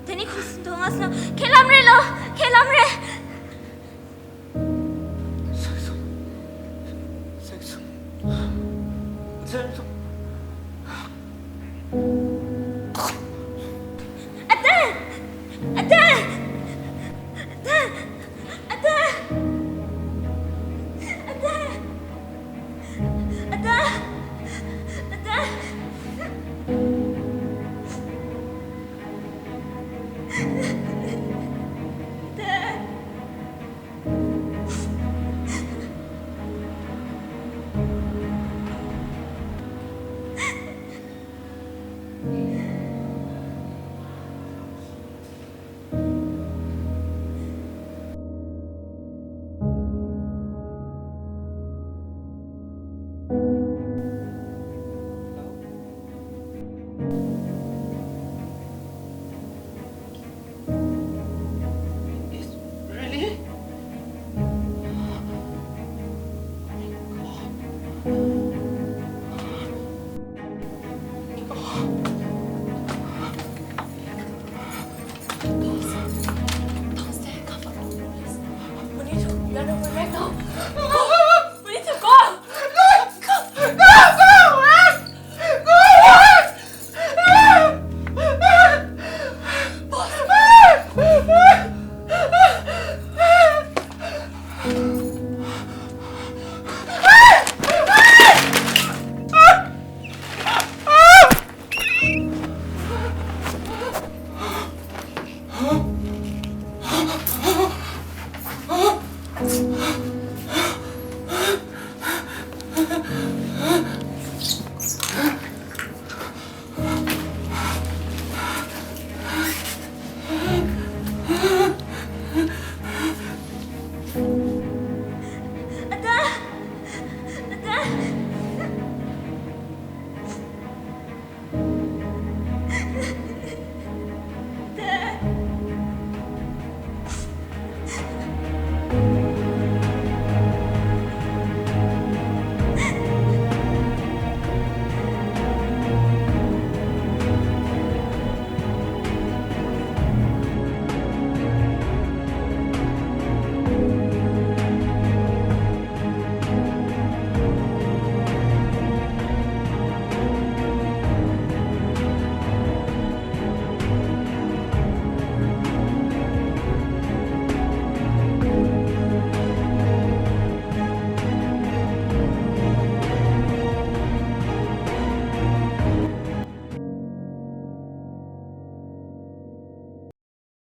Dai ni hku sin taw nga sa law, hkye lam re law, hkye lam re.